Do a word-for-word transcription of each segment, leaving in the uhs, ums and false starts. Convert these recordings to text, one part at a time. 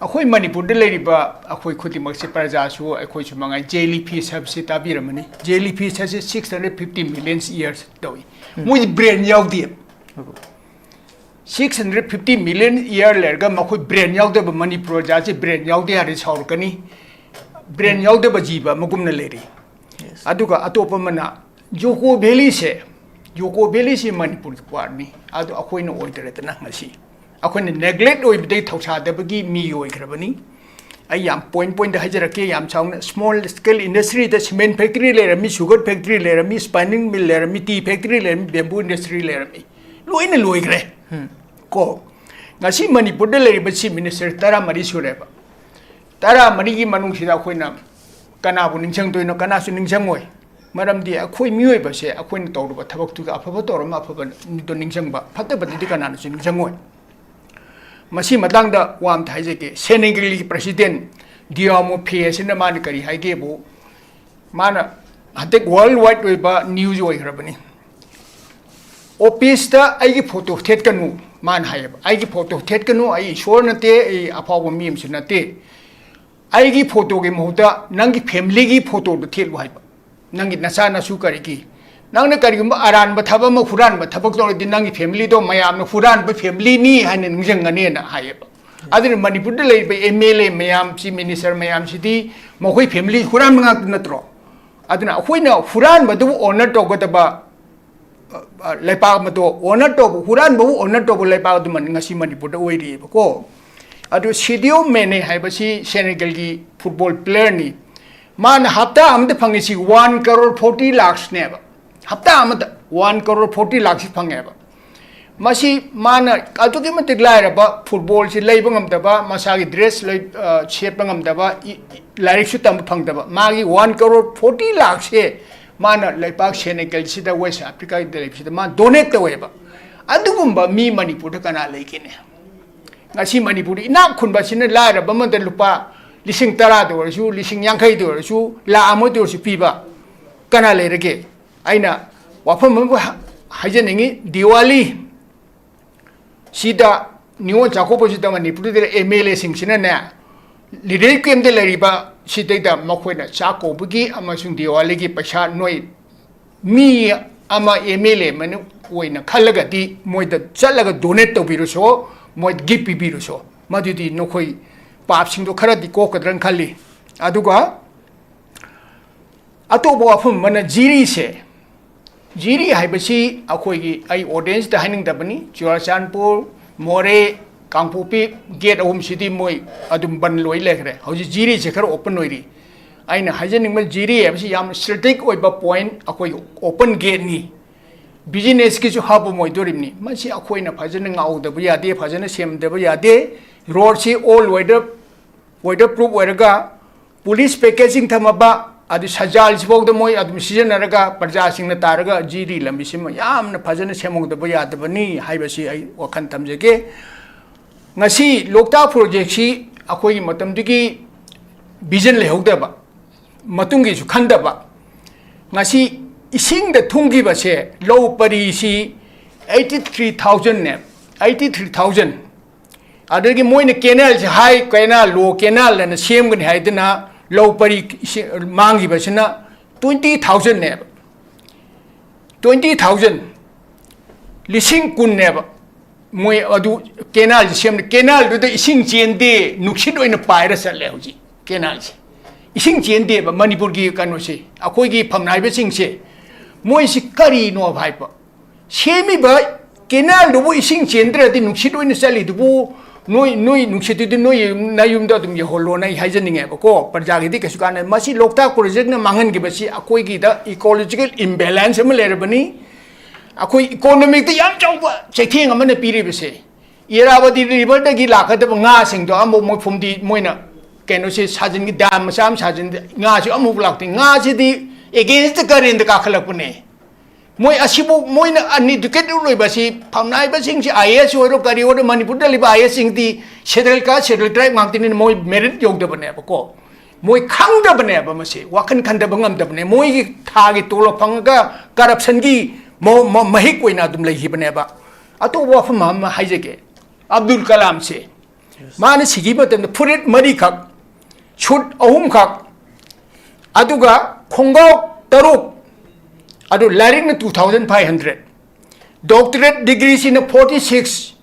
ꯑꯩꯈꯣꯏ ꯃꯅꯤꯄꯨꯔꯗ ꯂꯩꯔꯤꯕ ꯑꯩꯈꯣꯏ ꯈꯨꯗꯤꯡꯃꯛꯁꯦ, ꯄ꯭ꯔꯖꯥꯁꯨ, ꯑꯩꯈꯣꯏꯁꯨ ꯃꯉꯥꯏ, ꯖꯦꯂꯤ ꯐꯤꯁ ꯍꯥꯏꯕꯁꯤ ꯇꯥꯕꯤꯔꯝꯃꯅꯤ꯫ ꯖꯦꯂꯤ ꯐꯤꯁ ꯍꯥꯏꯁꯦ six hundred fifty million years ꯇꯧꯏ꯫ ꯃꯣꯏꯗꯤ ꯕ꯭ꯔꯦꯟ ꯌꯥꯎꯗꯦ꯫ Six hundred fifty million year ꯂꯩꯔꯒ ꯃꯈꯣꯏ ꯕ꯭ꯔꯦꯟ ꯌꯥꯎꯗꯕ, ꯃꯅꯤꯄꯨꯔ ꯄ꯭ꯔꯖꯥꯁꯦ ꯕ꯭ꯔꯦꯟ ꯌꯥꯎꯗꯦ ꯍꯥꯏꯔꯗꯤ ꯁꯥꯎꯔꯛꯀꯅꯤ꯫ ꯕ꯭ꯔꯦꯟ ꯌꯥꯎꯗꯕ ꯖꯤꯕ ꯑꯃꯒꯨꯝꯅ ꯂꯩꯔꯤ꯫ ꯑꯗꯨꯒ ꯑꯇꯣꯞꯄ ꯑꯃꯅ, ꯖꯨꯀꯣ ꯚꯦꯂꯤꯁꯦ, ꯖꯨꯀꯣ ꯚꯦꯂꯤꯁꯤ ꯃꯅꯤꯄꯨꯔꯒꯤ ꯄꯥꯔꯠꯅꯤ꯫ ꯑꯗꯣ ꯑꯩꯈꯣꯏꯅ ꯑꯣꯏꯗ꯭ꯔꯦꯗꯅ ꯉꯁꯤ꯫ ꯑꯩꯈꯣꯏꯅ ꯅꯦꯒ꯭ꯂꯦꯛ ꯑꯣꯏꯕꯗꯒꯤ, ꯊꯧꯁꯥꯗꯕꯒꯤ ꯃꯤ ꯑꯣꯏꯈ꯭ꯔꯕꯅꯤ꯫ ꯑꯩ ꯌꯥꯝ ꯄꯣꯏꯟ ꯄꯣꯏꯟꯗ ꯍꯥꯏꯖꯔꯛꯀꯦ, ꯌꯥꯝ ꯆꯥꯎꯅ꯫ ꯁ꯭ꯃꯣꯜ ꯁ꯭ꯀꯦꯜ ꯏꯟꯗꯁꯇ꯭ꯔꯤꯗ ꯁꯤꯃꯦꯟ ꯐꯦꯛꯇꯔꯤ ꯂꯩꯔꯝꯃꯤ, ꯁꯨꯒꯔ ꯐꯦꯛꯇꯔꯤ ꯂꯩꯔꯝꯃꯤ, ꯁ꯭ꯄꯥꯏꯅꯤꯡ ꯃꯤꯜ ꯂꯩꯔꯝꯃꯤ, ꯇꯤ ꯐꯦꯛꯇꯔꯤ ꯂꯩꯔꯝꯃꯤ, ꯕꯦꯝꯕꯨ ꯏꯟꯗꯁꯇ꯭ꯔꯤ ꯂꯩꯔꯝꯃꯤ꯫ ꯂꯣꯏꯅ ꯂꯣꯏꯈ꯭ꯔꯦ꯫ ꯀꯣ, ꯉꯁꯤ ꯃꯅꯤꯄꯨꯔꯗ ꯂꯩꯔꯤꯕ ꯆꯤꯐ ꯃꯤꯅꯤꯁꯇꯔ ꯇꯔꯥꯃꯔꯤ ꯁꯨꯔꯦꯕ꯫ ꯇꯔꯥꯃꯔꯤꯒꯤ ꯃꯅꯨꯡꯁꯤꯗ ꯑꯩꯈꯣꯏꯅ ꯀꯅꯥꯕꯨ ꯅꯤꯡꯁꯤꯡꯗꯣꯏꯅꯣ? ꯀꯅꯥꯁꯨ ꯅꯤꯡꯁꯤꯡꯉꯣꯏ꯫ ꯃꯔꯝꯗꯤ ꯑꯩꯈꯣꯏ ꯃꯤꯑꯣꯏꯕꯁꯦ ꯑꯩꯈꯣꯏꯅ ꯇꯧꯔꯨꯕ ꯊꯕꯛꯇꯨꯒ, ꯑꯐꯕ ꯇꯧꯔꯝꯃ ꯑꯐꯕꯗꯣ ꯅꯤꯡꯁꯤꯡꯕ, ꯐꯠꯇꯕꯗꯨꯗꯤ ꯀꯅꯥꯅꯁꯨ ꯅꯤꯡꯁꯤꯡꯉꯣꯏ꯫ ꯃꯁꯤ ꯃꯇꯥꯡꯗ ꯋꯥ ꯑꯝꯇ ꯍꯥꯏꯖꯒꯦ꯫ ꯁꯦꯅꯦꯒꯜꯒꯤ ꯄ꯭ꯔꯁꯤꯗꯦꯟ ꯗꯤꯌꯥꯃꯣ ꯐꯦ ꯑꯁꯤꯅ ꯃꯥꯅ ꯀꯔꯤ ꯍꯥꯏꯒꯦꯕꯨ, ꯃꯥꯅ ꯍꯟꯗꯛ ꯋꯥꯔꯜ ꯋꯥꯏꯗ ꯑꯣꯏꯕ ꯅ꯭ꯌꯨꯁ ꯑꯣꯏꯈ꯭ꯔꯕꯅꯤ꯫ "ꯑꯣꯐꯤꯁꯇ ꯑꯩꯒꯤ ꯐꯣꯇꯣ ꯊꯦꯠꯀꯅꯨ", ꯃꯥꯅ ꯍꯥꯏꯌꯦꯕ꯫ "ꯑꯩꯒꯤ ꯐꯣꯇꯣ ꯊꯦꯠꯀꯅꯨ, ꯑꯩ ꯏꯁꯣꯔ ꯅꯠꯇꯦ, ꯑꯩ ꯑꯐꯥꯎꯕ ꯃꯤ ꯑꯃꯁꯨ ꯅꯠꯇꯦ꯫ ꯑꯩꯒꯤ ꯐꯣꯇꯣꯒꯤ ꯃꯍꯨꯠꯇ ꯅꯪꯒꯤ ꯐꯦꯃꯤꯂꯤꯒꯤ ꯐꯣꯇꯣꯗꯣ ꯊꯦꯠꯂꯨ" ꯍꯥꯏꯕ꯫ "ꯅꯪꯒꯤ ꯅꯆꯥ ꯅꯁꯨ ꯀꯔꯤꯒꯤ? ꯅꯪꯅ ꯀꯔꯤꯒꯨꯝꯕ ꯑꯔꯥꯟꯕ ꯊꯕꯛ ꯑꯃ, ꯍꯨꯔꯥꯟꯕ ꯊꯕꯛ ꯇꯧꯔꯗꯤ ꯅꯪꯒꯤ ꯐꯦꯃꯤꯂꯤꯗꯣ ꯃꯌꯥꯝꯅ ꯍꯨꯔꯥꯟꯕ ꯐꯦꯃꯤꯂꯤꯅꯤ ꯍꯥꯏꯅ ꯅꯤꯡꯁꯤꯡꯒꯅꯦꯅ" ꯍꯥꯏꯌꯦꯕ꯫ ꯑꯗꯨꯅ ꯃꯅꯤꯄꯨꯔꯗ ꯂꯩꯔꯤꯕ ꯑꯦꯝ ꯑꯦꯜ ꯑꯦ ꯃꯌꯥꯝ, ꯆꯤꯐ ꯃꯤꯅꯤꯁꯇꯔ ꯃꯌꯥꯝꯁꯤꯗꯤ ꯃꯈꯣꯏ ꯐꯦꯃꯤꯂꯤ ꯍꯨꯔꯥꯟꯕ ꯉꯥꯛꯇ ꯅꯠꯇ꯭ꯔꯣ? ꯑꯗꯨꯅ ꯑꯩꯈꯣꯏꯅ ꯍꯨꯔꯥꯟꯕꯗꯨꯕꯨ ꯑꯣꯅꯔ ꯇꯧꯒꯗꯕ, ꯑ, ꯑ, ꯂꯩꯄꯥꯛ ꯑꯃꯗꯣ ꯑꯣꯅꯔ ꯇꯧꯕ, ꯍꯨꯔꯥꯟꯕꯕꯨ ꯑꯣꯅꯔ ꯇꯧꯕ ꯂꯩꯄꯥꯛ ꯑꯗꯨꯃ ꯉꯁꯤ ꯃꯅꯤꯄꯨꯔꯗ ꯑꯣꯏꯔꯤꯑꯕꯀꯣ꯫ ꯑꯗꯨ ꯁꯦꯗꯤꯑꯣ ꯃꯦꯅꯦ ꯍꯥꯏꯕꯁꯤ ꯁꯦꯅꯦꯒꯜꯒꯤ ꯐꯨꯠꯕꯣꯜ ꯄ꯭ꯂꯦꯌꯔꯅꯤ꯫ ꯃꯥꯅ ꯍꯞꯇꯥ ꯑꯃꯗ ꯐꯪꯉꯤꯁꯤ one crore forty lakhsꯅꯦꯕ꯫ ꯍꯞꯇꯥ ꯑꯃꯗ one crore forty lakhsꯁꯤ ꯐꯪꯉꯦꯕ꯫ ꯃꯁꯤ ꯃꯥꯅ ꯑꯗꯨꯛꯀꯤ ꯃꯇꯤꯛ ꯂꯥꯏꯔꯕ, ꯐꯨꯠꯕꯣꯜꯁꯤ ꯂꯩꯕ ꯉꯝꯗꯕ, ꯃꯁꯥꯒꯤ ꯗ꯭ꯔꯦꯁ ꯂꯩ-, ꯑ, ꯁꯦꯠꯄ ꯉꯝꯗꯕ, ꯏ-, ꯏ-, ꯂꯥꯏꯔꯤꯛꯁꯨ ꯇꯝꯕ ꯐꯪꯗꯕ, ꯃꯥꯒꯤ one crore forty lakhsꯁꯦ ꯃꯥꯅ ꯂꯩꯄꯥꯛ ꯁꯦꯅꯦꯒꯜꯁꯤꯗ, ꯋꯦꯁ ꯑꯐ꯭ꯔꯤꯀꯥꯗ ꯂꯩꯕꯁꯤꯗ ꯃꯥ ꯗꯣꯅꯦꯠ ꯇꯧꯋꯦꯕ꯫ ꯑꯗꯨꯒꯨꯝꯕ ꯃꯤ ꯃꯅꯤꯄꯨꯔꯗ ꯀꯅꯥ ꯂꯩꯒꯦꯅꯦ? ꯉꯁꯤ ꯃꯅꯤꯄꯨꯔꯗ ꯏꯅꯥꯛ ꯈꯨꯟꯕ ꯑꯁꯤꯅ ꯂꯥꯏꯔꯕ ꯑꯃꯗ ꯂꯨꯄꯥ ꯂꯤꯁꯤꯡ ꯇꯔꯥꯗ ꯑꯣꯏꯔꯁꯨ, ꯂꯤꯁꯤꯡ ꯌꯥꯡꯈꯩꯗ ꯑꯣꯏꯔꯁꯨ, ꯂꯥꯈ ꯑꯃꯗ ꯑꯣꯏꯔꯁꯨ ꯄꯤꯕ ꯀꯅꯥ ꯂꯩꯔꯒꯦ? ꯑꯩꯅ ꯋꯥꯐꯝ ꯑꯃ ꯍꯥꯏꯖꯅꯤꯡꯉꯤ, ꯗꯤꯋꯥꯂꯤ ꯁꯤꯗ ꯅꯤꯉꯣꯜ ꯆꯥꯛꯀꯧꯕꯁꯤꯗ ꯃꯅꯤꯄꯨꯔꯗ ꯑꯦꯝ ꯑꯦꯜ ꯑꯦꯁꯤꯡꯁꯤꯅꯅꯦ, ꯂꯤꯔꯦꯜ ꯀꯦꯝꯗ ꯂꯩꯔꯤꯕ ꯁꯤꯗꯩꯗ ꯃꯈꯣꯏꯅ ꯆꯥꯛ ꯀꯧꯕꯒꯤ ꯑꯃꯁꯨꯡ ꯗꯤꯋꯥꯂꯤꯒꯤ ꯄꯩꯁꯥ ꯅꯣꯏ ꯃꯤ ꯑꯃ ꯑꯦꯝ ꯑꯦꯜ ꯑꯦ ꯑꯃꯅ ꯑꯣꯏꯅ ꯈꯜꯂꯒꯗꯤ ꯃꯣꯏꯗ ꯆꯠꯂꯒ ꯗꯣꯅꯦꯠ ꯇꯧꯕꯤꯔꯨꯁꯣ, ꯃꯣꯏ ꯒꯤꯐ ꯄꯤꯕꯤꯔꯨꯁꯣ, ꯃꯗꯨꯗꯤ ꯅꯈꯣꯏ ꯄꯥꯞꯁꯤꯡꯗꯣ ꯈꯔꯗꯤ ꯀꯣꯛꯀꯗ꯭ꯔꯅ ꯈꯜꯂꯤ꯫ ꯑꯗꯨꯒ ꯑꯇꯣꯞꯄ ꯋꯥꯐꯝ ꯑꯃꯅ ꯖꯤꯔꯤꯁꯦ, ꯖꯤꯔꯤ ꯍꯥꯏꯕꯁꯤ ꯑꯩꯈꯣꯏꯒꯤ, ꯑꯩ ꯑꯣꯗꯤꯌꯦꯟꯁꯇ ꯍꯥꯏꯅꯤꯡꯗꯕꯅꯤ, ꯆꯨꯔꯥꯆꯥꯟꯄꯨꯔ, ꯃꯣꯔꯦ, ꯀꯥꯡꯄꯣꯛꯄꯤ, ꯒꯦꯠ ꯑꯍꯨꯝꯁꯤꯗꯤ ꯃꯣꯏ ꯑꯗꯨꯝ ꯕꯟ ꯂꯣꯏ ꯂꯩꯈ꯭ꯔꯦ꯫ ꯍꯧꯖꯤꯛ ꯖꯤꯔꯤꯁꯦ ꯈꯔ ꯑꯣꯄꯟ ꯑꯣꯏꯔꯤ꯫ ꯑꯩꯅ ꯍꯥꯏꯖꯅꯤꯡꯕ, ꯖꯤꯔꯤ ꯍꯥꯏꯕꯁꯤ ꯌꯥꯝꯅ ꯁ꯭ꯇ꯭ꯔꯦꯇꯦꯖꯤꯛ ꯑꯣꯏꯕ ꯄꯣꯏꯟꯠ, ꯑꯩꯈꯣꯏꯒꯤ ꯑꯣꯄꯟ ꯒꯦꯠꯅꯤ, ꯕꯤꯖꯤꯅꯦꯁꯀꯤꯁꯨ ꯍꯕ ꯑꯃ ꯑꯣꯏꯗꯣꯔꯤꯕꯅꯤ꯫ ꯃꯁꯤ ꯑꯩꯈꯣꯏꯅ ꯐꯖꯅ ꯉꯥꯛꯍꯧꯗꯕ ꯌꯥꯗꯦ, ꯐꯖꯅ ꯁꯦꯝꯗꯕ ꯌꯥꯗꯦ꯫ ꯔꯣꯗꯁꯤ ꯑꯣꯜ ꯋꯦꯗꯔ, ꯋꯦꯗꯔ ꯄ꯭ꯔꯨꯐ ꯑꯣꯏꯔꯒ, ꯄꯨꯂꯤꯁ ꯄꯦꯀꯦꯖꯤꯡ ꯊꯝꯃꯕ, ꯑꯗꯨ ꯁꯖꯥꯜꯁꯤꯐꯥꯎꯗ ꯃꯣꯏ ꯑꯗꯨꯝ ꯁꯤꯖꯤꯟꯅꯔꯒ ꯄ꯭ꯔꯖꯥꯁꯤꯡꯅ ꯇꯥꯔꯒ ꯖꯤꯔꯤ ꯂꯝꯕꯤꯁꯤꯃ ꯌꯥꯝꯅ ꯐꯖꯅ ꯁꯦꯝꯍꯧꯗꯕ ꯌꯥꯗꯕꯅꯤ ꯍꯥꯏꯕꯁꯤ ꯑꯩ ꯋꯥꯈꯜ ꯊꯝꯖꯒꯦ꯫ ꯉꯁꯤ ꯂꯣꯛꯇꯥꯛ ꯄ꯭ꯔꯣꯖꯦꯛꯁꯤ ꯑꯩꯈꯣꯏꯒꯤ ꯃꯇꯝꯗꯨꯒꯤ ꯚꯤꯖꯟ ꯂꯩꯍꯧꯗꯕ, ꯃꯇꯨꯡꯒꯤꯁꯨ ꯈꯟꯗꯕ, ꯉꯁꯤ ꯏꯁꯤꯡꯗ ꯊꯨꯝꯈꯤꯕꯁꯦ, ꯂꯧ ꯄꯔꯤꯁꯤ ꯑꯩꯠꯇꯤ ꯊ꯭ꯔꯤ ꯊꯥꯎꯖꯟꯅꯦ, ꯑꯩꯠꯇꯤ ꯊ꯭ꯔꯤ ꯊꯥꯎꯖꯟ꯫ ꯑꯗꯒꯤ ꯃꯣꯏꯅ ꯀꯦꯅꯦꯜꯁꯦ ꯍꯥꯏ ꯀꯦꯅꯦꯜ, ꯂꯣ ꯀꯦꯅꯦꯜ ꯑꯅ ꯁꯦꯝꯒꯅꯤ ꯍꯥꯏꯗꯅ ꯂꯧ ꯄꯔꯤ ꯏꯁꯤꯡ ꯃꯥꯡꯈꯤꯕꯁꯤꯅ ꯇ꯭ꯋꯦꯟꯇꯤ ꯊꯥꯎꯖꯟꯅꯦꯕ, ꯇ꯭ꯋꯦꯟꯇꯤ ꯊꯥꯎꯖꯟ, ꯂꯤꯁꯤꯡ ꯀꯨꯟꯅꯦꯕ꯫ ꯃꯣꯏ ꯑꯗꯨ ꯀꯦꯅꯦꯜꯁꯦ ꯁꯦꯝꯅ, ꯀꯦꯅꯦꯜꯗꯨꯗ ꯏꯁꯤꯡ ꯆꯦꯟꯗꯦ, ꯅꯨꯡꯁꯤꯠ ꯑꯣꯏꯅ ꯄꯥꯏꯔ ꯆꯠꯂꯦ ꯍꯧꯖꯤꯛ ꯀꯦꯅꯦꯜꯁꯦ꯫ ꯏꯁꯤꯡ ꯆꯦꯟꯗꯦꯕ ꯃꯅꯤꯄꯨꯔꯒꯤ ꯀꯩꯅꯣꯁꯦ, ꯑꯩꯈꯣꯏꯒꯤ ꯐꯝꯅꯥꯏꯕꯁꯤꯡꯁꯦ, ꯃꯣꯏꯁꯤ ꯀꯔꯤꯅꯣ ꯍꯥꯏꯕ, ꯁꯦꯝꯃꯤꯕ ꯀꯦꯅꯦꯜꯗꯨꯕꯨ ꯏꯁꯤꯡ ꯆꯦꯟꯗ꯭ꯔꯗꯤ ꯅꯨꯡꯁꯤꯠ ꯑꯣꯏꯅ ꯆꯠꯂꯤꯗꯨꯕꯨ, ꯅꯣꯏ, ꯅꯣꯏ ꯅꯨꯡꯁꯤꯠꯇꯨꯗꯤ ꯅꯣꯏ ꯅꯌꯨꯝꯗ ꯑꯗꯨꯝ ꯌꯧꯍꯜꯂꯣꯅ ꯑꯩ ꯍꯥꯏꯖꯅꯤꯡꯉꯦꯕꯀꯣ꯫ ꯄ꯭ꯔꯖꯥꯒꯤꯗꯤ ꯀꯩꯁꯨ ꯀꯥꯟꯅ, ꯃꯁꯤ ꯂꯣꯛꯇꯥꯛ ꯄ꯭ꯔꯣꯖꯦꯛꯅ ꯃꯥꯡꯍꯟꯈꯤꯕꯁꯤ ꯑꯩꯈꯣꯏꯒꯤꯗ ꯏꯀꯣꯂꯣꯖꯤꯀꯦꯜ ꯏꯝꯕꯦꯂꯦꯟꯁ ꯑꯃ ꯂꯩꯔꯕꯅꯤ꯫ ꯑꯩꯈꯣꯏ ꯏꯀꯣꯅꯣꯃꯤꯛꯇ ꯌꯥꯝ ꯆꯥꯎꯕ ꯆꯩꯊꯦꯡ ꯑꯃꯅ ꯄꯤꯔꯤꯕꯁꯦ꯫ ꯏꯔꯥꯕꯗꯤ ꯔꯤꯚꯔꯗꯒꯤ ꯂꯥꯛꯀꯗꯕ ꯉꯥꯁꯤꯡꯗꯣ ꯑꯃꯨꯛ ꯃꯣꯏ ꯐꯨꯝꯗꯤ, ꯃꯣꯏꯅ ꯀꯩꯅꯣꯁꯦ ꯁꯥꯖꯤꯟꯒꯤ, ꯗꯥꯝ ꯃꯆꯥ ꯑꯃ ꯁꯥꯖꯤꯟꯗ, ꯉꯥꯁꯨ ꯑꯃꯨꯛ ꯂꯥꯛꯇꯦ꯫ ꯉꯥꯁꯤꯗꯤ ꯑꯦꯒꯦꯟꯁꯇ ꯀꯔꯦꯟꯗ ꯀꯥꯈꯠꯂꯛꯄꯅꯦ꯫ ꯃꯣꯏ ꯑꯁꯤꯕꯨ ꯃꯣꯏꯅ ꯑꯟꯏꯗꯨꯀꯦꯇꯦꯗ ꯑꯣꯏꯕ ꯑꯁꯤ, ꯐꯝꯅꯥꯏꯕꯁꯤꯡꯁꯤ ꯑꯥꯏ ꯑꯦ ꯑꯦꯁ ꯑꯣꯏꯔꯣ ꯀꯔꯤ ꯑꯣꯏꯔꯣ, ꯃꯅꯤꯄꯨꯔꯗ ꯂꯩꯕ I A ꯑꯦꯁꯁꯤꯡꯗꯤ schedule caste, schedule ꯇ꯭ꯔꯥꯏꯕ ꯉꯥꯛꯇꯅꯤꯅ ꯃꯣꯏ ꯃꯦꯔꯤꯠ ꯌꯧꯗꯕꯅꯦꯕꯀꯣ꯫ ꯃꯣꯏ ꯈꯪꯗꯕꯅꯦꯕ, ꯃꯁꯤ ꯋꯥꯈꯜ ꯈꯟꯊꯕ ꯉꯝꯗꯕꯅꯦ꯫ ꯃꯣꯏꯒꯤ ꯊꯥꯒꯤ ꯇꯣꯂꯣꯞ ꯐꯪꯉꯒ ꯀꯔꯞꯁꯟꯒꯤ ꯃ-, ꯃ-, ꯃꯍꯤꯛ ꯑꯣꯏꯅ ꯑꯗꯨꯝ ꯂꯩꯈꯤꯕꯅꯦꯕ꯫ ꯑꯇꯣꯞꯄ ꯋꯥꯐꯝ ꯑꯃ ꯍꯥꯏꯖꯒꯦ꯫ ꯑꯕꯗꯨꯜ ꯀꯂꯥꯝꯁꯦ꯫ ꯃꯥꯅ ꯁꯤꯈꯤꯕ ꯃꯇꯝꯗ ꯐꯨꯔꯤꯠ ꯃꯔꯤꯈꯛ, ꯁꯨꯠ ꯑꯍꯨꯝꯈꯛ, ꯑꯗꯨꯒ ꯈꯣꯡꯒ꯭ꯔꯥꯎ ꯇꯔꯨꯛ, ꯑꯗꯨ ꯂꯥꯏꯔꯤꯛꯅ two thousand five hundred, doctorate degreeꯁꯤꯅ forty six,